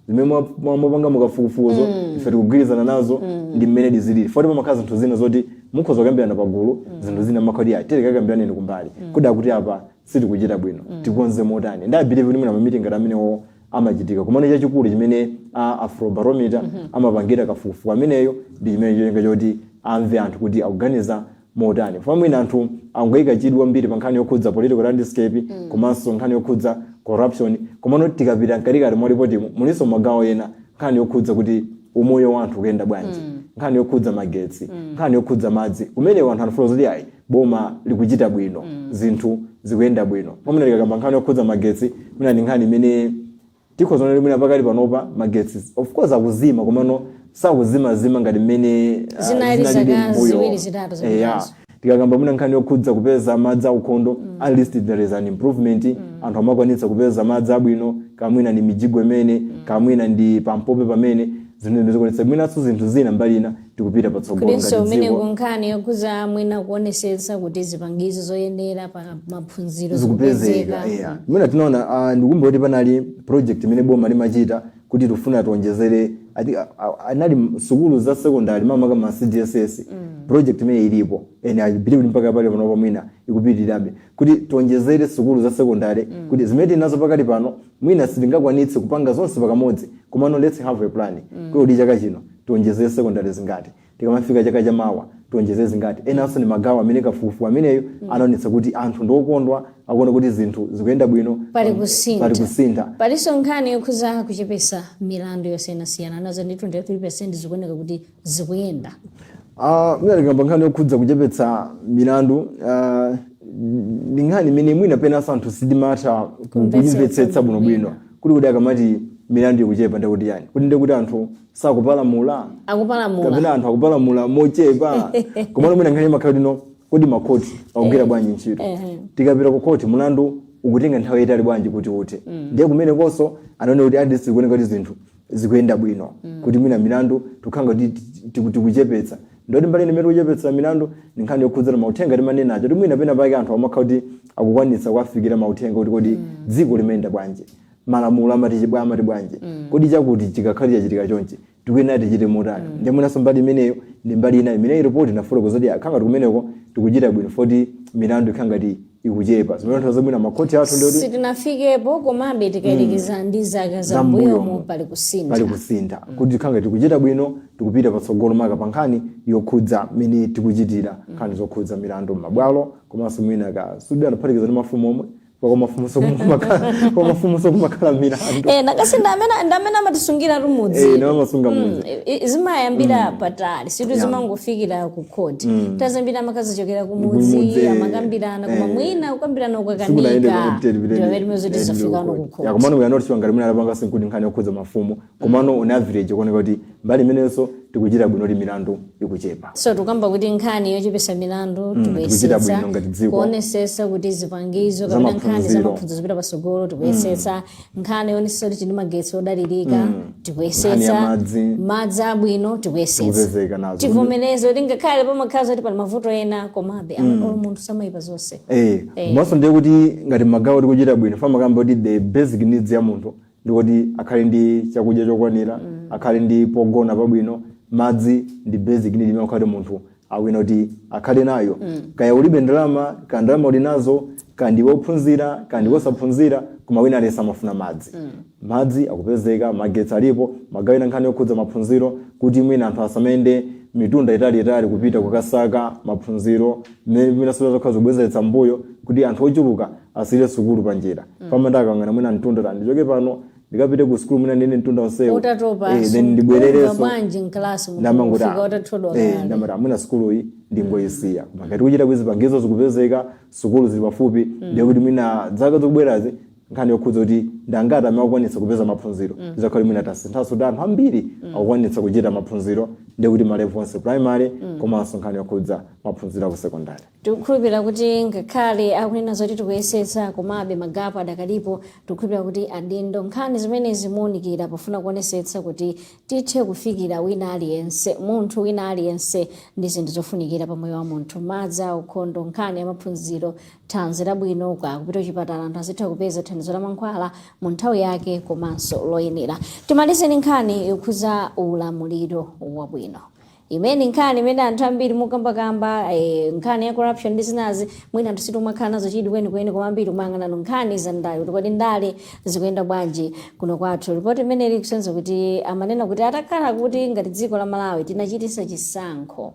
zimene mwapanga mukafukufukuzo ife tikugwirizana nazo, ndi mmene dizilili foti pamakhala zinthu zina zoti mukhoza kukambirana pagulu, zinthu zina makhala kuti tere kakambiraneni kumbali, kodi akuti apa sitikuchita bwino, tikonze motani? Ndi I believe kuti mwina ma meeting ngati amenewo amachitika. Komano chachikulu chimene a Afrobarometer amapangira kafukufuku ameneyo ndi chimene cholinga choti amve anthu kuti akuganiza motani. Foma mwina anthu angoyika chidwi kwambiri pa nkhani yokhudza political landscape komanso nkhani yokhudza corruption, komano tikapita mkatikati mwa ripotimo mulinso magawo ena, nkhani yokhudza kuti umoyo wa anthu ukuyenda bwanji, nkhani yokhudza magetsi, nkhani yokhudza madzi, kumeneko anthu anafuna kuti ayi, boma likuchita bwino, zinthu zikuyenda bwino. Pamene tikakamba nkhani yokhudza magetsi, mwina ndi nkhani imene tikhoza kuona mwina pakali panopa magetsi of course akuzima, komano sakuzimazima ngati mmene Zinali zinalili zaka m'mbuyo. 2, 3 zapitazo. Tikakamba mwina nkhani yokhudza kupeza madzi aukhondo, at least there is an improvement. Anthu amakwanitsa kupeza madzi abwino, kamwina ndi mijigo imene, kamwina ndi pampope pamene zinthu zimene zikuonetsa mwinanso zinthu zina mbali ina tikupita patsogolo Kulinso ngati umene dziko. Kunkhani yokhuza mwina kuonesetsa kuti zipangizo zoyenera pa maphunziro zikupezeka. Zikupezeka. Yeah. Mwina tinaona, ndikumbuka kuti panali project imene boma limachita kuti tifuna tionjezere I think, anali sukulu za secondary, makamaka ma CDSS project imene ilipo, and I believe mpaka pale pano mwina ikupitirirabe, kuti tionjezere sukulu za secondary, kuti zimene tinazo pakati pano mwina sitingakwanitse kupanga zonse pakamodzi, komano let's have a plan kuti chaka chino tionjezere secondary zingati, tikamafika chaka chamawa tionjezere zingati. Enanso ni magawo amene kafukufuku ameneyo anaonetsa kuti anthu ndiokondwa, akuona kuti zinthu zikuyenda bwino. Pali kusintha. Pali kusintha. Palinso nkhani yokhuza kuchepesa milandu yosiyanasiyana, nazo ndi 23, zikuoneka kuti zikuyenda. Mwina tikamba nkhani yokhudza kuchepetsa milandu, ndi nkhani imene mwina penanso anthu sitimatha Kumvetsetsa. kuyimvetsetsa bwinobwino, kuti akamati milandu ikuchepa ndikuti yani? Kuti ndikuti anthu sakupalamula? Akupalamula. Kapena anthu akupalamula mochepa? Komano mwina nkhani imakhala kuti no, kodi makhoti akugwira bwanji ntchito? Tikapita ku khoti, mulandu ukutenga nthawi yayitali bwanji kuti uthe? Ndiye kumene konso anaona kuti at least zikuoneka kuti zinthu zikuyenda bwino, kuti mwina milandu tikukhala kuti tikuchepetsa. Ndoti mbali imene tikuchepetsa milandu ni nkhani yokhudzana mauthenga timanena aja, kuti mwina pena pake anthu amakhala kuti akukwanitsa kuwafikira mauthenga kuti kodi dziko limayenda bwanji, malamulo amati bwanji, kodi chakuti chikakhale chachitika chonchi tikuyenera tichite motani? Ndiye mwinanso mbali imeneyo ndi mbali ina imene ripoti inafotokoza kuti akhala ngati kumeneko tikuchita bwino, foti milandu ikhala ngati ikuchepa, zimene anthu zabwino makhoti athu ndoti Sitinafikepo, komabe tikayelekeza ndi zaka za mbuyomo pali kusintha. Pali kusintha, kuti tikhala ngati tikuchita bwino, tikupita patsogolo, maka pa nkhani yokhudza mmene tikuchitira nkhani zokhudza milandu m'mabwalo, komanso mwina ka sudi anaphatikiza ndi mafumu omwe, kwa mafumu sokumakhala milandu. Eh, nakasi ndamene amatisungira rumudzi. Eh, ndiwo amasunga mudzi. Zimayambira patali, situ zimangofikira ku khoti. Tazambira amakazichokera kumudzi, Kumudzi, amakambirana, koma mwina kukambirana Sikunaende. ukakanika, ndipamene timazoti zafikano ku khoti. Komano we are not sure ngati mwina anapanga sinkuti nkhani yokhudza mafumu, komano on average kuoneka kuti mbali imenenso tikuchita bwino, kuti milandu ikuchepa. So tikamba kuti nkhani yochepesa milandu Tikuchita tikuyesetsa bwino ngati dziko. Kuonesesa kuti zipangizo kapena nkhani Zamaphunziro. zamaphunziro zipita patsogolo, tikuyesetsa. Nkhani yoonesa kuti tili magetsi odalirika, Nkhani ya tikuyesetsa. Madzi. Madzi abwino, tikuyesetsa. Tikupezeka nazo. Tivomereze kuti ngakhale pamakhala zoti pali mavuto ena, komabe olo munthu samayipa zonse. Eh, komanso ndiye kuti ngati magawo tikuchita bwino, famakamba kuti the basic needs ya munthu ndikuti akhale ndi chakudya chokwanira, akhale ndi pogona pabwino, madzi ndi basic need imene akhale munthu awina kuti akhale nayo. Kaya ulibe ndalama, kaya ndalama uli nazo, kaya ndiwe wophunzira, kaya ndiwe wosaphunzira, koma wina aliyense amafuna madzi. Madzi akupezeka, magetsi alipo. Magawo ena nkhani yokhudza maphunziro, kuti mwina anthu asamayende mitunda italiitali kupita kukasaka maphunziro, mmene mwina zokhala zobwezeretsa mbuyo kuti anthu ochuluka asiyire sukulu panjira. Pamene akangana mwina mtunda ta ndichoke pano ndikapite ku sukulu, mwina ndine mtunda onsewo, Utatopa, then ndibwererenso. Bwanji mklasi Ndamangoti ufika utathodwa kale. Ndamati amwina sukulu iyi ndingoyisiya. Koma ngati kuchita kwizipangizo zikupezeka, sukulu zili pafupi, ndiye kuti mwina zaka zikubwerazi nkhani yokhudza kuti ndangati amene akukwanitsa kupeza maphunziro zizakhale mwina tasinthanso, kuti anthu ambiri akukwanitsa kuchita maphunziro, ndiye kuti ma level onse, primary komanso nkhani yokhudza maphunziro aku secondary. Tikukhulupirira kuti ngakhale akunena zoti tikuyesetsa, komabe ma gap adakalipo. Tikukhulupirira kuti adindo nkhani zimenezi muwunikira pofuna kuonesetsa kuti tithe kufikira wina aliyense, munthu wina aliyense ndi zinthu zofunikira pa moyo wa munthu: madzi aukhondo, nkhani ya maphunziro, thanzi labwino, kupita kuchipatala anthu azitha kupeza thandizo la mankhwala mu nthawi yake komanso loyenera. Timalize ndi nkhani yokhuza ulamuliro wabwino, imene nkhani imene anthu ambiri mukambakamba, nkhani ya corruption ndi zinazi, mwina anthu sitimakhala nazo chidwi kwenikweni, koma ambiri kumayang'ana nkhani za ndale, kuti kodi ndale zikuyenda bwanji kuno kwathu. Ripoti imeneyi ikusenza kuti amanena kuti atakhala kuti ngati dziko la Malawi tinachitisa chisankho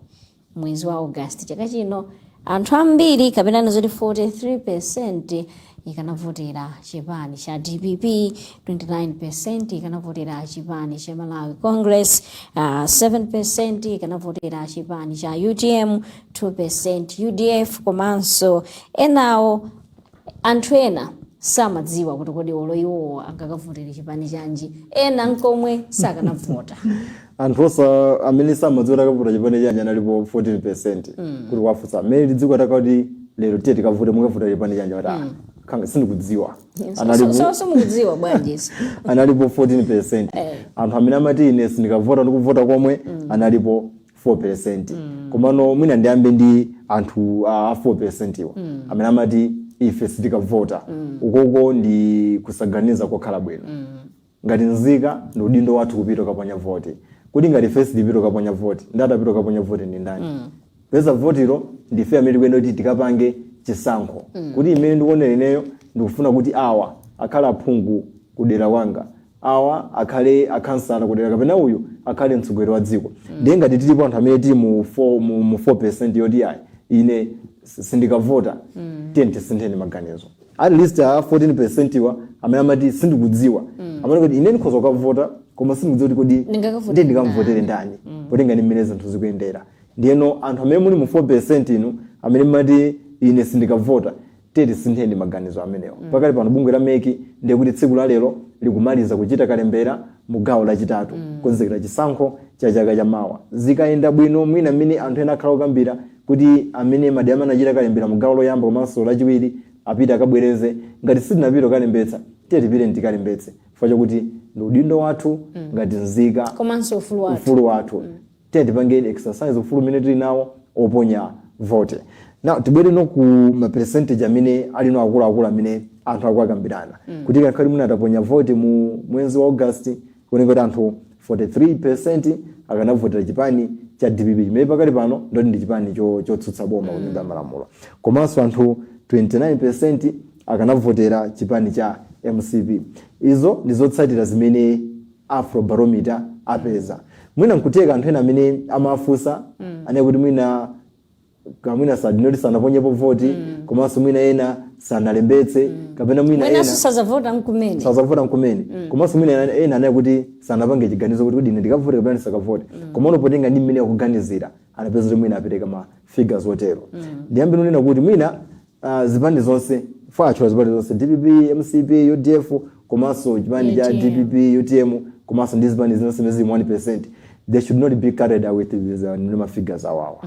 mwezi wa August chaka chino, anthu ambiri kapena zoti 43% ikanavotera chipani cha DPP, 29% ikanavotera chipani cha Malawi Congress, 7% ikanavotera chipani cha UTM, 2% UDF, komanso enawo, anthu ena samadziwa kuti kodi olo iwowo angakavotere chipani chanji, ena nkomwe sakanavota. Anthu osa amene samadziwa takavota chipani chanji analipo 14%, kuti wafunsa amene dziko takati lero tiye tikavote, mukavota chipani chanji, ati, "Ah, khanga sindikudziwa." Analipo So mukudziwa bwanji? Analipo 14%. Anthu amene amati ine sindikavota, ndikuvota komwe, analipo 4%. Komano mwina ndiyambe ndi anthu a 4% iwo amene amati ife sitikavota. Ukoko ndi kusaganiza kokhala bwino. Ngati nzika, ndi udindo wathu kupita kukaponya voti. Kuti ngati ife sitipita kukaponya voti, ndati apita kukaponya voti ndi ndani? Peza votilo ndife amene tikuyenda kuti tikapange chisankho, kuti imene ndikuonera ineyo, ndikufuna kuti awa akhale aphungu kudera kwanga, awa akhale akhansala kudera, kapena uyu akhale mtsogoleri wa dziko. Ndiye ngati tilipo anthu amene tili mu 4% yoti ayi, ine sindikavota, tiye tisintheni maganizo. At least a 14% wa amene amati sindikudziwa, amene kuti ine ndikhoza kukavota koma sindikudziwa kuti kodi ndingakavotere ndiye ndikamvotere ndani, potenga ndi mmene zinthu zikuyendera. Ndiyeno anthu amene muli mu 4% inu amene mati ine sindikavota, tiye tisintheni maganizo amenewo. Pakali pano bungwe la MEC ndiye kuti tsiku la lero likumaliza kuchita kalembera mu gawo lachitatu, kukonzekera chisankho cha chaka chamawa. Zikayenda bwino, mwina mmene anthu ena akhala okambira kuti amene madera amene anachita kalembera mu gawo loyamba komanso lachiwiri apite akabwereze, ngati sitinapite kukalembetsa, tiye tipite tikalembetse, chifukwa chakuti ndi udindo wathu ngati nzika komanso ufulu wathu. Ufulu wathu. Tiye tipange exercise ufulu umene tili nawo oponya vote. Now tibwere no ku ma percentage amene alino akuluakulu amene anthu akuakambirana, kuti ngakhale mwina ataponya vote mu mwezi wa August, kuoneka kuti anthu 43% akanavotera chipani cha DPP, chimene pakali pano ndoti ndi chipani chotsutsa boma ku Nyumba ya Malamulo, komanso anthu 29% akanavotera chipani cha MCP. Izo ndi zotsatira zimene Afrobarometer apeza. Mwina nkuteka anthu ena amene amafunsa anene kuti mwina kamwina sadinoti sanaponyepo voti, komanso mwina ena sanalembetse, kapena mwina ena mwinanso sazavota nkumene. Sazavota nkumene. Komanso mwina ena anene kuti sanapange chiganizo kuti ine ndikavote kapena ndisakavote, koma unopotenga ndi mmene akuganizira, anapeza kuti mwina apereka ma figures otero. Ndiyambe nunena kuti mwina zipani zonse, fatchula zipani zonse, DPP, MCP, UDF, komanso chipani cha UTM. DPP, UTM, komanso ndi zipani zonse zimene zili mu 1%, they should not be carried away with these ndi ma figures awawa.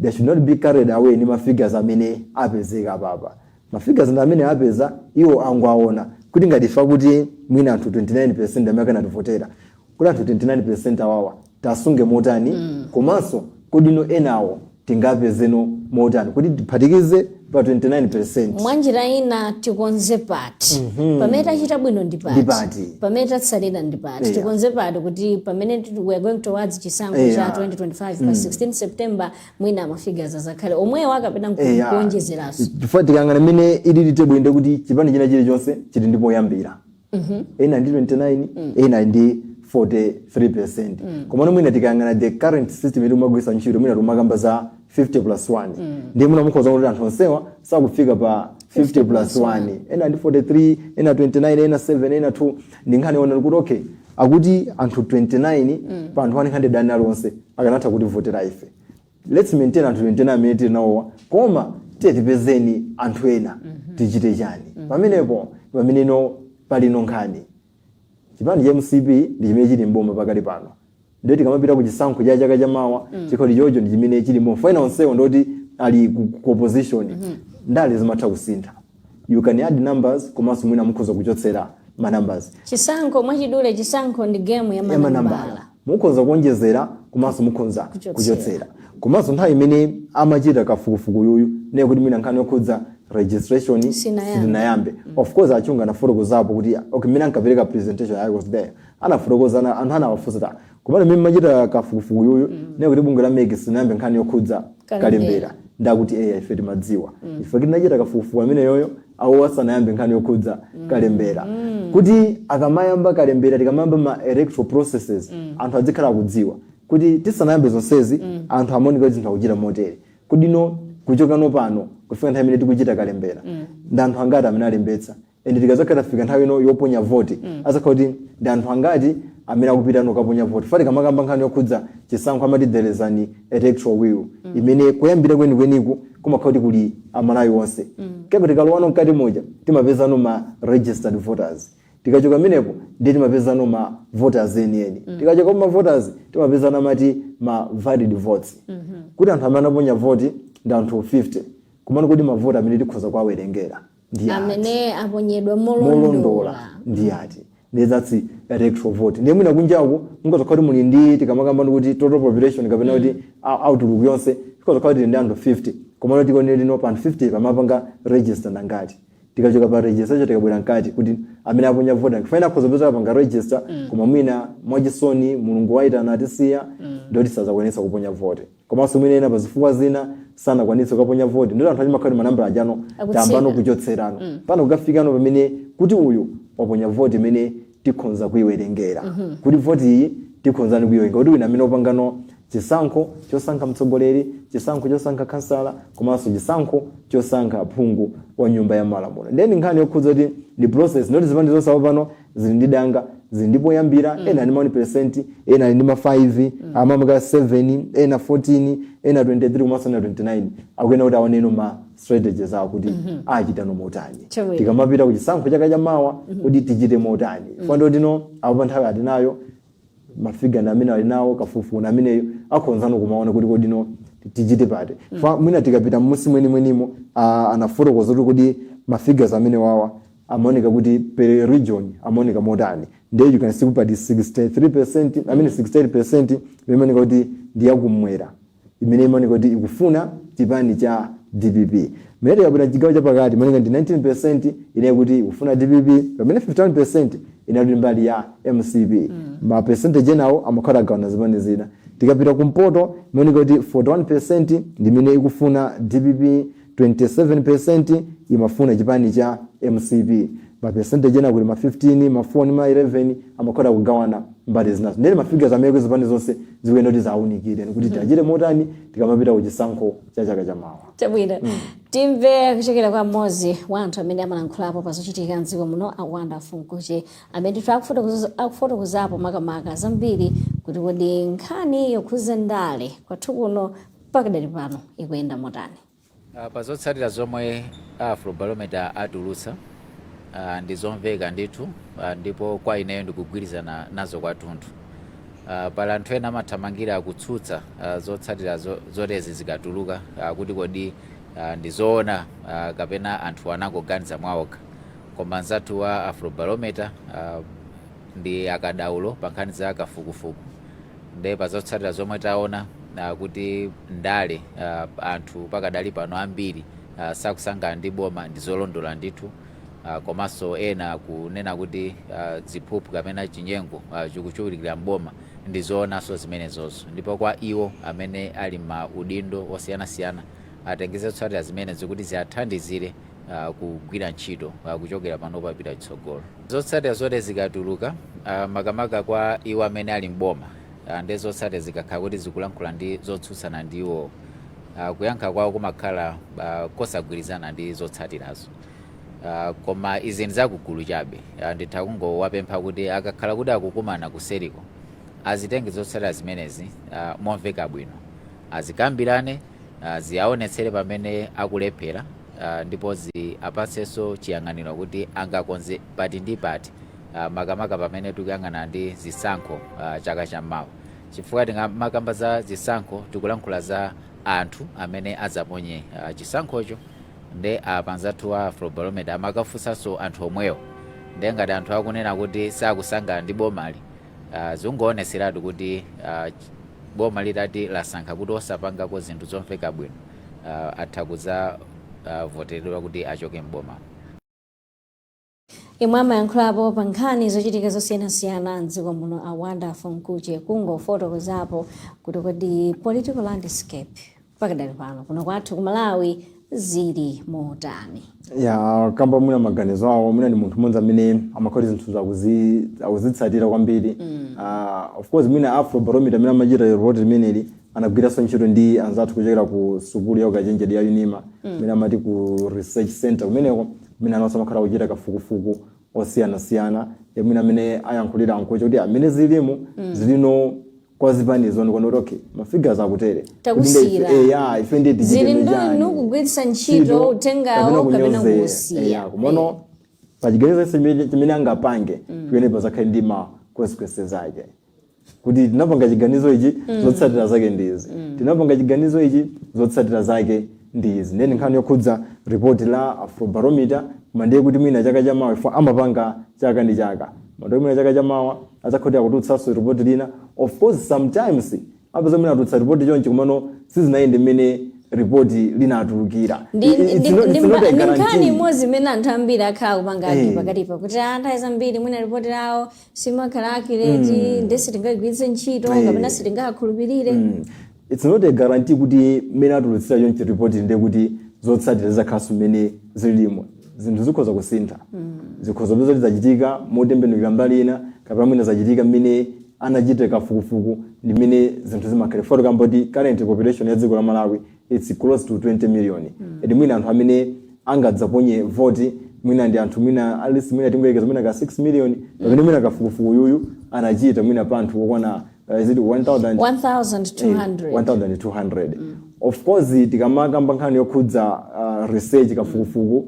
They should not be carried away ndi ma figures amene apezeka apapa. Ma figures ndi amene apeza iwo, angoaona kuti ngati ifa kuti mwina anthu 29% amene akanativotera, kuti anthu 29% awawa tasunge motani, komanso kodino enawo tingapezeno motani kuti tiphatikize pa 29%. Mwanjira ina, tikonze pati pamene tachita bwino ndi pati, Ndi pati. pamene tatsalira ndi pati, tikonze pati kuti pamene we are going towards chisankho cha 2025 pa 16 September, mwina ma figures azakhale omwewa kapena kuonjezeranso. Chifukwa tikangana mmene ilili table, ndi kuti chipani china chilichonse chili ndi poyambira. Ena ndi 29, ena ndi 43%. Komano mwina tikayang'ana the current system ili kumagwiritsa ntchito, mwina timakamba za 50 plus 1. Ndiye mwina mukhoza kuti anthu onsewa sakufika pa 50 plus 1. Ena ndi 43, ena 29, ena 7, ena 2. Ndi nkhani ona kuti okay, akuti anthu 29 pa anthu 100 ani aliwonse akanatha kutivotera ife. Let's maintain anthu 29 amene tili nawowa, koma tiye tipezeni anthu ena. Tichite chani pamenepo? Pameneno palino nkhani, chipani cha MCP ndi chimene chili mboma pakali pano. Ndiye tikamapita ku chisankho cha chaka chamawa, chikhoti chocho ndi chimene chili mboma. Fine, onsewo ndoti ali ku opposition. Ndale zimatha kusintha. You can add numbers, komanso mwina mukhoza kuchotsera ma numbers. Chisankho, mwachidule, chisankho ndi game ya ya manambala. Manambala. Mukhoza kuonjezera komanso mukhoza kuchotsera. Kuchotsera. Komanso nthawi imene amachita kafukufuku yuyu, ndiye kuti mwina nkhani yokhudza registration sinayambe. Sinayambe. Of course, achunga anafotokozapo kuti okay, mmene ankapereka presentation, I was there, anafotokoza anthu anawafunsa ta kumene mmene machita kafukufuku yuyu, ndiye kuti bungwe la MEC sinayambe nkhani yokhudza kalembera. Kalembera. Ndakuti eya, ife timadziwa, ife tinachita kafukufuku amene yoyo awo asanayambe nkhani yokhudza kalembera, kuti akamayamba kalembera, tikamayamba ma electoral processes, anthu adzikhala akudziwa kuti tisanayambe zonsezi, anthu amaoneka kuti zinthu akuchita motere. Kudino kuchokano pano kufika nthawi imene tikuchita kalembera, ndi anthu angati amene alembetsa? And tikazakhala tafika nthawi ino yoponya voti, azakhala kuti ndi anthu angati amene akupita nokaponya voti? Fati kamakamba nkhani yokhudza chisankho, amati there is an electoral will imene kuyambira kwenikweniku kumakhala kuti kuli Amalawi onse. Keko tikalowano mkati moja, timapezano ma registered voters. Tikachoka menepo ndiye timapezano ma voters enieni. Tikachoka ma voters, timapezano amati ma valid votes, kuti anthu amene anaponya voti ndi anthu 50, kumano kuti mavoti amene tikhoza kuwawerengera ndi ati? Amene aponyedwa molondola molondola ndi ati? Ndi that's electoral vote. Ndiye mwina kunjaku mukazakhala kuti muli ndi, tikamakamba kuti total population kapena kuti outlook yonse, tikazakhala kuti ndi anthu 50, komano tikuonera lino pa anthu 50 pamapanga register ndangati? Tikachoka pa registration, tikabwera mkati kuti Amene aponya voti kufaina akhoza kupeza panga register, koma mwina mwachisoni Mulungu waitana, atisiya, ndoti sazakwanitsa kuponya voti. Komanso mwina ena pazifukwa zina sanakwanitse kukaponya voti, ndoti anthu achimakhala kuti manambala ajano Akutsika. Tayambano kuchotserano pano kukafikano pamene kuti uyu waponya voti imene tikhonza kuyiwerengera, kuti voti iyi tikhonzani kuyiwerenga kuti wina amene wapangano chisankho chosankha mtsogoleri, chisankho chosankha kansala, komanso chisankho chosankha phungu wa Nyumba ya Malamulo. Ndeni nkhani yokhudza kuti ndi process, ndoti zipani zonse apo pano zili ndi danga, zili ndi poyambira. Ena ali ndi ma 1%, ena ali ndi ma 5, amamaka 7, ena 14, ena 23, komanso ena 29. Akuyena kuti aoneno ma strategies awo kuti achitano motani tikamapita ku chisankho chaka chamawa, kuti tichite motani. Fando tino apo pa nthawi atinayo, ma figure ndi amene ali nawo, kafukufuku na ameneyo akhonzano kumaona kuti kodino tichite pati. Fa mwina tikapita mmusi mwenimwenimo, anafotokoza kuti kodi ma figures amene wawa amaoneka kuti per region amaoneka motani. Ndiye you can see kuti pali 63%, I mean 68% imaoneka kuti ndi yakumwera, imene imaoneka kuti ikufuna chipani cha DPP. Mmene tikapita chigawo chapakati, imaoneka ndi 19% ine kuti ikufuna DPP, pamene 51% inali mbali ya MCP. Ma percentage enawo amakhala agawana zipani zina. Tikapita kumpoto, imaoneka kuti 41% ndi imene ikufuna DPP, 27% imafuna chipani cha MCP. Ma percentage ena kuti ma 15, ma 4, ma 11 amakhala kugawana mbali zinazo. Ndene ma figures amene zipani zonse zikuyenda kuti zawunikire kuti tiachite motani tikamapita ku chisankho cha chaka chamawa. Chabwino, timve kuchokera kwa mmodzi wa anthu amene amalankhulapo pa zochitika mdziko muno, a Wonderful Mkuche, amene ndithu akufotokozapo makamaka zambiri kuti kodi nkhani yokhuza ndale kwathu kuno pakadali pano ikuyenda motani. Pa zotsatira zomwe Afrobarometer atulutsa, ndi zomveka ndithu, ndipo kwa ineyo ndikugwirizana nazo kwathunthu. Pali anthu ena amathamangira kutsutsa zotsatira zotezi zikatuluka, kuti kodi ndi zoona kapena anthu anangoganiza mwaokha. Koma anzathu wa Afrobarometer ndi akadaulo pa nkhani za kafukufuku, nde pa zotsatira zomwe taona kuti ndale, anthu pakadali pano ambiri sakusangalala ndi boma, ndi zolondola ndithu. Komanso ena kunena kuti ziphuphu kapena chinyengo chikuchulukira mboma, ndi zoonanso zimenezozo. Ndipo kwa iwo amene ali ma udindo osiyanasiyana, atenge zotsatira zimene zikuti ziathandizire kugwira ntchito kuchokera pano papita chitsogolo. Zotsatira zote zikatuluka, makamaka kwa iwo amene ali mboma, ndi zotsatira zikakhala kuti zikulankhula ndi zotsutsana ndi iwo, kuyankha kwawo kumakhala kosagwirizana ndi zotsatirazo. Koma izi ndi zakugulu chabe. Nditha kungowapempha kuti akakhala kuti akukumana kuseriko, azitenge zotsatira zimenezi momveka bwino, azikambirane, ziaonetsere pamene akulephera, ndipo ziapatsenso chiyang'aniro kuti angakonze pati ndi pati, makamaka pamene tikuyang'ana ndi zisankho chaka chammawa, chifukwa tikamakamba za zisankho tikulankhula za anthu amene adzaponye chisankhocho. Nde apa anzathu wa Afrobarometer amakafunsanso anthu omwewo, nde ngati anthu akunena kuti sakusangalala ndi bomali, zingooneseratu kuti boma litati lasankha kuti osapangako zinthu zomveka bwino, atha kudza voteredwa kuti achoke mboma. Imwe amayankhulapo pa nkhani zochitika zosiyanasiyana mdziko muno, a Wonderful Mkuche, kungofotokozapo kuti kodi political landscape pakadali pano kuno kwathu ku Malawi zili motani. Ya, kamba mwina maganizo awo, mwina ndi munthu mmodzi amene amakhala zinthu akuzitsatira kwambiri. Of course, mwina Afrobarometer amene amachita report limeneli anagwiranso ntchito ndi anzathu kuchokera ku sukulu ya ukachenjede ya UNIMA, imene amati ku research center kumeneko, kumene ananso amakhala kuchita kafukufuku osiyanasiyana. Mwina amene ayankhulira ankucha kuti amene zilimu zilino kwa zipanizo ndikuona kuti okay, ma figures akutere. Takusiyira. Ya, ife ndiye zili tichite chani? Ndinu kugwiritsa ntchito uthengawo kapena kunyozera. kuusiya. Ya, kumono pachiganizo chimene angapange pamene pazakhale ndi ma consequences ake, kuti tinapanga chiganizo ichi, zotsatira zake ndi izi, tinapanga chiganizo ichi, zotsatira zake ndi izi. Ndeni nkhani yokhudza report la Afrobarometer. Koma ndiye kuti mwina chaka chamawa, ifo amapanga chaka ndi chaka, mando mwina chaka chamawa adzakhoti akutulutsanso report lina. Of course, sometimes apeza mwina atulutsa report chonchi, komano sizinayende mmene Ripoti linatulukira. Ndi It's not a ndi nkhani guarantee. imodzi imene anthu ambiri akhala kupanga pakatipa kuti nthawi zambiri mwina ripoti lawo simakhala accurate, nde sitingagwiritse ntchito kapena sitingakhulupirire. It's not a guarantee kuti mmene atulutsira chonchi ripoti ndiye kuti zotsatira zizakhalanso mmene zilimo. Zinthu zikhoza kusintha, zikhoza kupeza kuti zachitika motembenukira mbali ina, kapena mwina zachitika mmene anachita kafukufuku ndi mmene zinthu zimakhala. Fo tikamba kuti current population ya dziko la Malawi, it's close to 20 million, and mwina anthu amene angadzaponye voti mwina ndi anthu mwina at least mwina tingoyekeza mwina ka 6 million, pamene mwina kafukufuku yuyu anachita mwina pa anthu okwana is it 1000? 1200. 1200. Of course, tikamakamba nkhani yokhudza research, kafukufuku,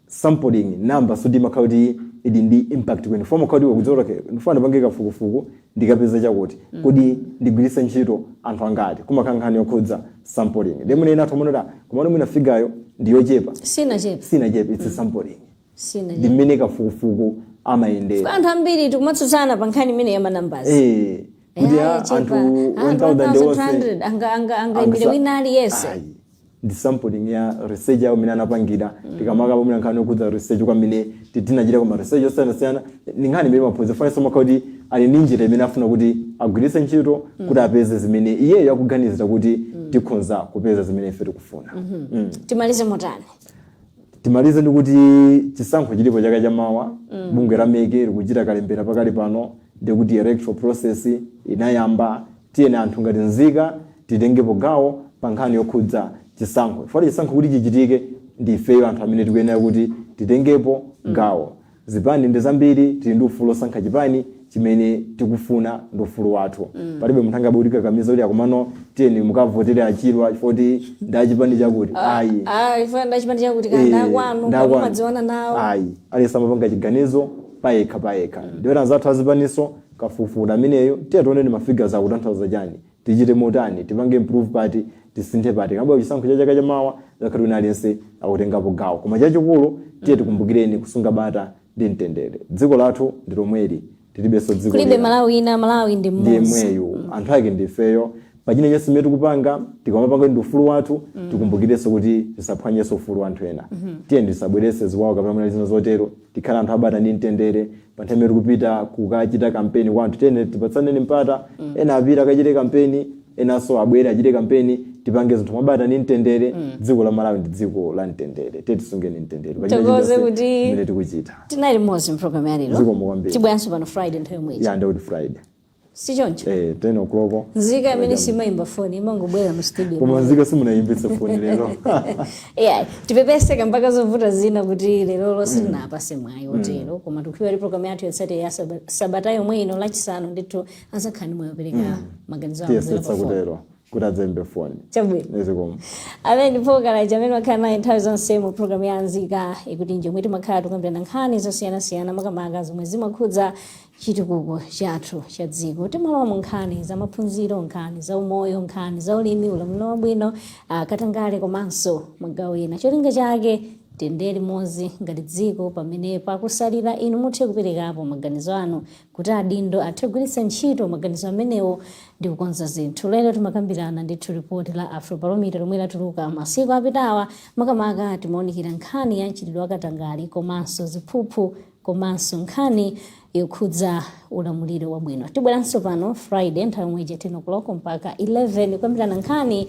sampling number, so ndimakhala kuti ili ndi impact kweni foma kuti kudziwa, okay, ndifuna ndipange kafukufuku, ndikapeza chakuti, kodi ndigwiritse ntchito anthu angati? Kumakhala nkhani yokhudza sampling. Ndi mwina ina athu amanota, komano mwina figure yo ndiyochepa. Sinachepa. Sinachepa, it's sampling. Sinachepa. Ndi mmene kafukufuku amayendera. Anthu ambiri tikumatsutsana pa nkhani imene ya ma numbers. Kuti anthu 1000 onse 1200 angayimire wina aliyense? Ayi, ndi sampling ya research yawo imene anapangira. Tikamakamba mwina nkhani yokhudza research kwamene tinachita koma research yosiyanasiyana, ni nkhani imene maphunziro fanso makhala kuti ali ndi njira imene afuna kuti agwiritse ntchito kuti apeze zimene iyeyo akuganizira kuti tikhonza kupeza zimene ife tikufuna. Timalize motani? Timalize ndi kuti chisankho chilipo chaka chamawa. Bungwe la MEC likuchita kalembera pakali pano, ndikuti electoral process inayamba. Tiyeni anthu ngati nzika titengepo gawo pa nkhani yokhudza chisankho. Chifukwa chisankho kuti chichitike, ndi ifeyo anthu amene tikuyenera kuti titengepo gawo. Zipani ndi zambiri, tili ndi ufulu osankha chipani chimene tikufuna, ndi ufulu wathu. Palibe munthu angabe kutikakamiza kuti akomano tiyeni mukavotere achirwa chifukwa kuti ndi achipani chakuti, ayi. Ah, ife ndachipani chakuti kandakwanu. Ndakwanu. Kamumadziwana nawo. Ayi, aliyense amapanga chiganizo payekha payekha. Ndiyo anzathu azipaniso kafukufuku ameneyo, tiye tioneni ma figures akutanthauza chani, tichite motani, tipange improve pati, tisinthe pati. Kamba chisankho cha chaka chamawa, zakhati wina aliyense akutengapo gawo. Koma chachikulu, tiye tikumbukireni kusunga bata ndi mtendere. Dziko lathu ndi lomweli, tilibenso dziko Kulibe lina. Malawi ina, Malawi ndi Ndiye mmodzi. mweyu, anthu ake ndifeyo. Pachina chonse chimene tikupanga, tikamapanga ndi ufulu wathu, tikumbukirenso kuti tisaphwanyenso ufulu wa anthu ena. Tiye tisabweretse ziwawa kapena mwina zina zotero, tikhale anthu abata ndi mtendere. Pa nthawi imene tikupita kukachita kampeni kwa anthu, tiyeni tipatsaneni mpata. Ena apita akachite kampeni, enanso abwere achite kampeni, tipange zinthu mwabata ndi mtendere. Dziko la Malawi ndi dziko la mtendere, tiye tisungeni mtendere pachina Thokoze chilichonse kuti chimene tikuchita. Tinali limodzi mpulogalamu ya lero. Zikomo kwambiri. Tibweranso pano Friday nthawi yomweyi. Ya, ndikuti Friday. Si choncho? 10 o'clock. Nzika imene simayimba foni imangobwera mu studio. Koma nzika simunayimbitse foni lero. Yeah, tipepese kamba zovuta zina kuti lerolo sitinapase mwayi otero, koma tikukhulupirira kuti programu yathu yotsatira ya sabata yomwe ino, Lachisanu ndithu, azakhala ndi mwayi opereka maganizo awo kudzera Tiyesetsa pa foni. kutero kuti adzayimbe foni. Chabwino. Zikomo. Amene ndipo kalaja amene wakhala naye nthawi zonse mu programu ya Nzika Ikutinji, omwe timakhala tikukambirana nkhani zosiyanasiyana, makamaka zomwe zimakhudza chitukuko chathu cha dziko. Timalowa mu nkhani za maphunziro, nkhani za umoyo, nkhani za ulimi, ulamuliro wabwino, katangale komanso magawo ena. Cholinga chake tiyendere limodzi ngati dziko, pamene pakusalira inu muthe kuperekapo maganizo anu kuti adindo athe kugwiritsa ntchito maganizo amenewo ndi kukonza zinthu. Lero timakambirana ndithu ripoti la Afrobarometer lomwe latuluka masiku apitawa. Makamaka timaonikira nkhani ya mchitidwe wa katangale komanso ziphuphu komanso nkhani yokhudza ulamuliro wabwino. Tibweranso pano Friday nthawi yomwe ija, 10 o'clock mpaka 11, kukambirana nkhani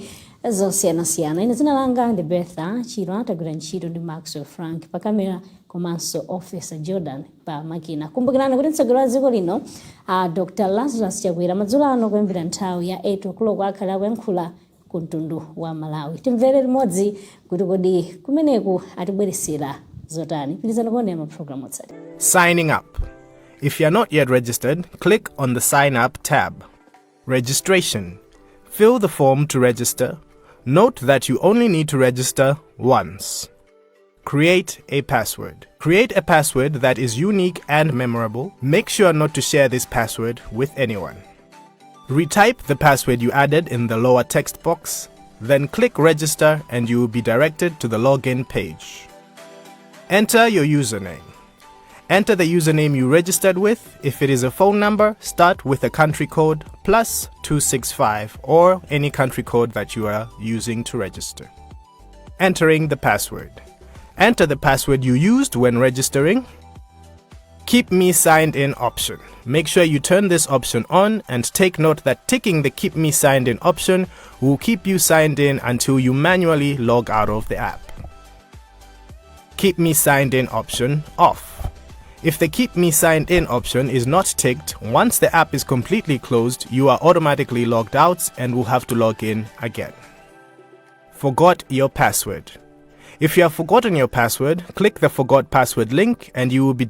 zosiyanasiyana. Ine dzina langa ndi Bertha Chilwa. Tagwira ntchito ndi Maxwell Frank pa kamera komanso Officer Jordan pa makina. Kumbukirani kuti mtsogoleri wa dziko lino, Dr Lazarus Chakwera, madzulo ano kuyambira nthawi ya 8 o'clock akhala akuyankhula ku mtundu wa Malawi. Timvere limodzi kuti kodi kumeneku atibweresera zotani. Pitirizani kuonera mapulogalamu otsatira. Signing up. If you're not yet registered, click on the Sign Up tab. Registration. Fill the form to register. Note that you only need to register once. Create a password. Create a password that is unique and memorable. Make sure not to share this password with anyone. Retype the password you added in the lower text box, then click Register and you will be directed to the login page. Enter your username. Enter the username you registered with. If it is a phone number, start with a country code +265 or any country code that you are using to register. Entering the password. Enter the password you used when registering. Keep Me Signed In option. Make sure you turn this option on and take note that ticking the Keep Me Signed In option will keep you signed in until you manually log out of the app. Keep Me Signed In option off. If the Keep Me Signed In option is not ticked, once the app is completely closed, you are automatically logged out and will have to log in again. Forgot your password. If you have forgotten your password, click the Forgot Password link and you will be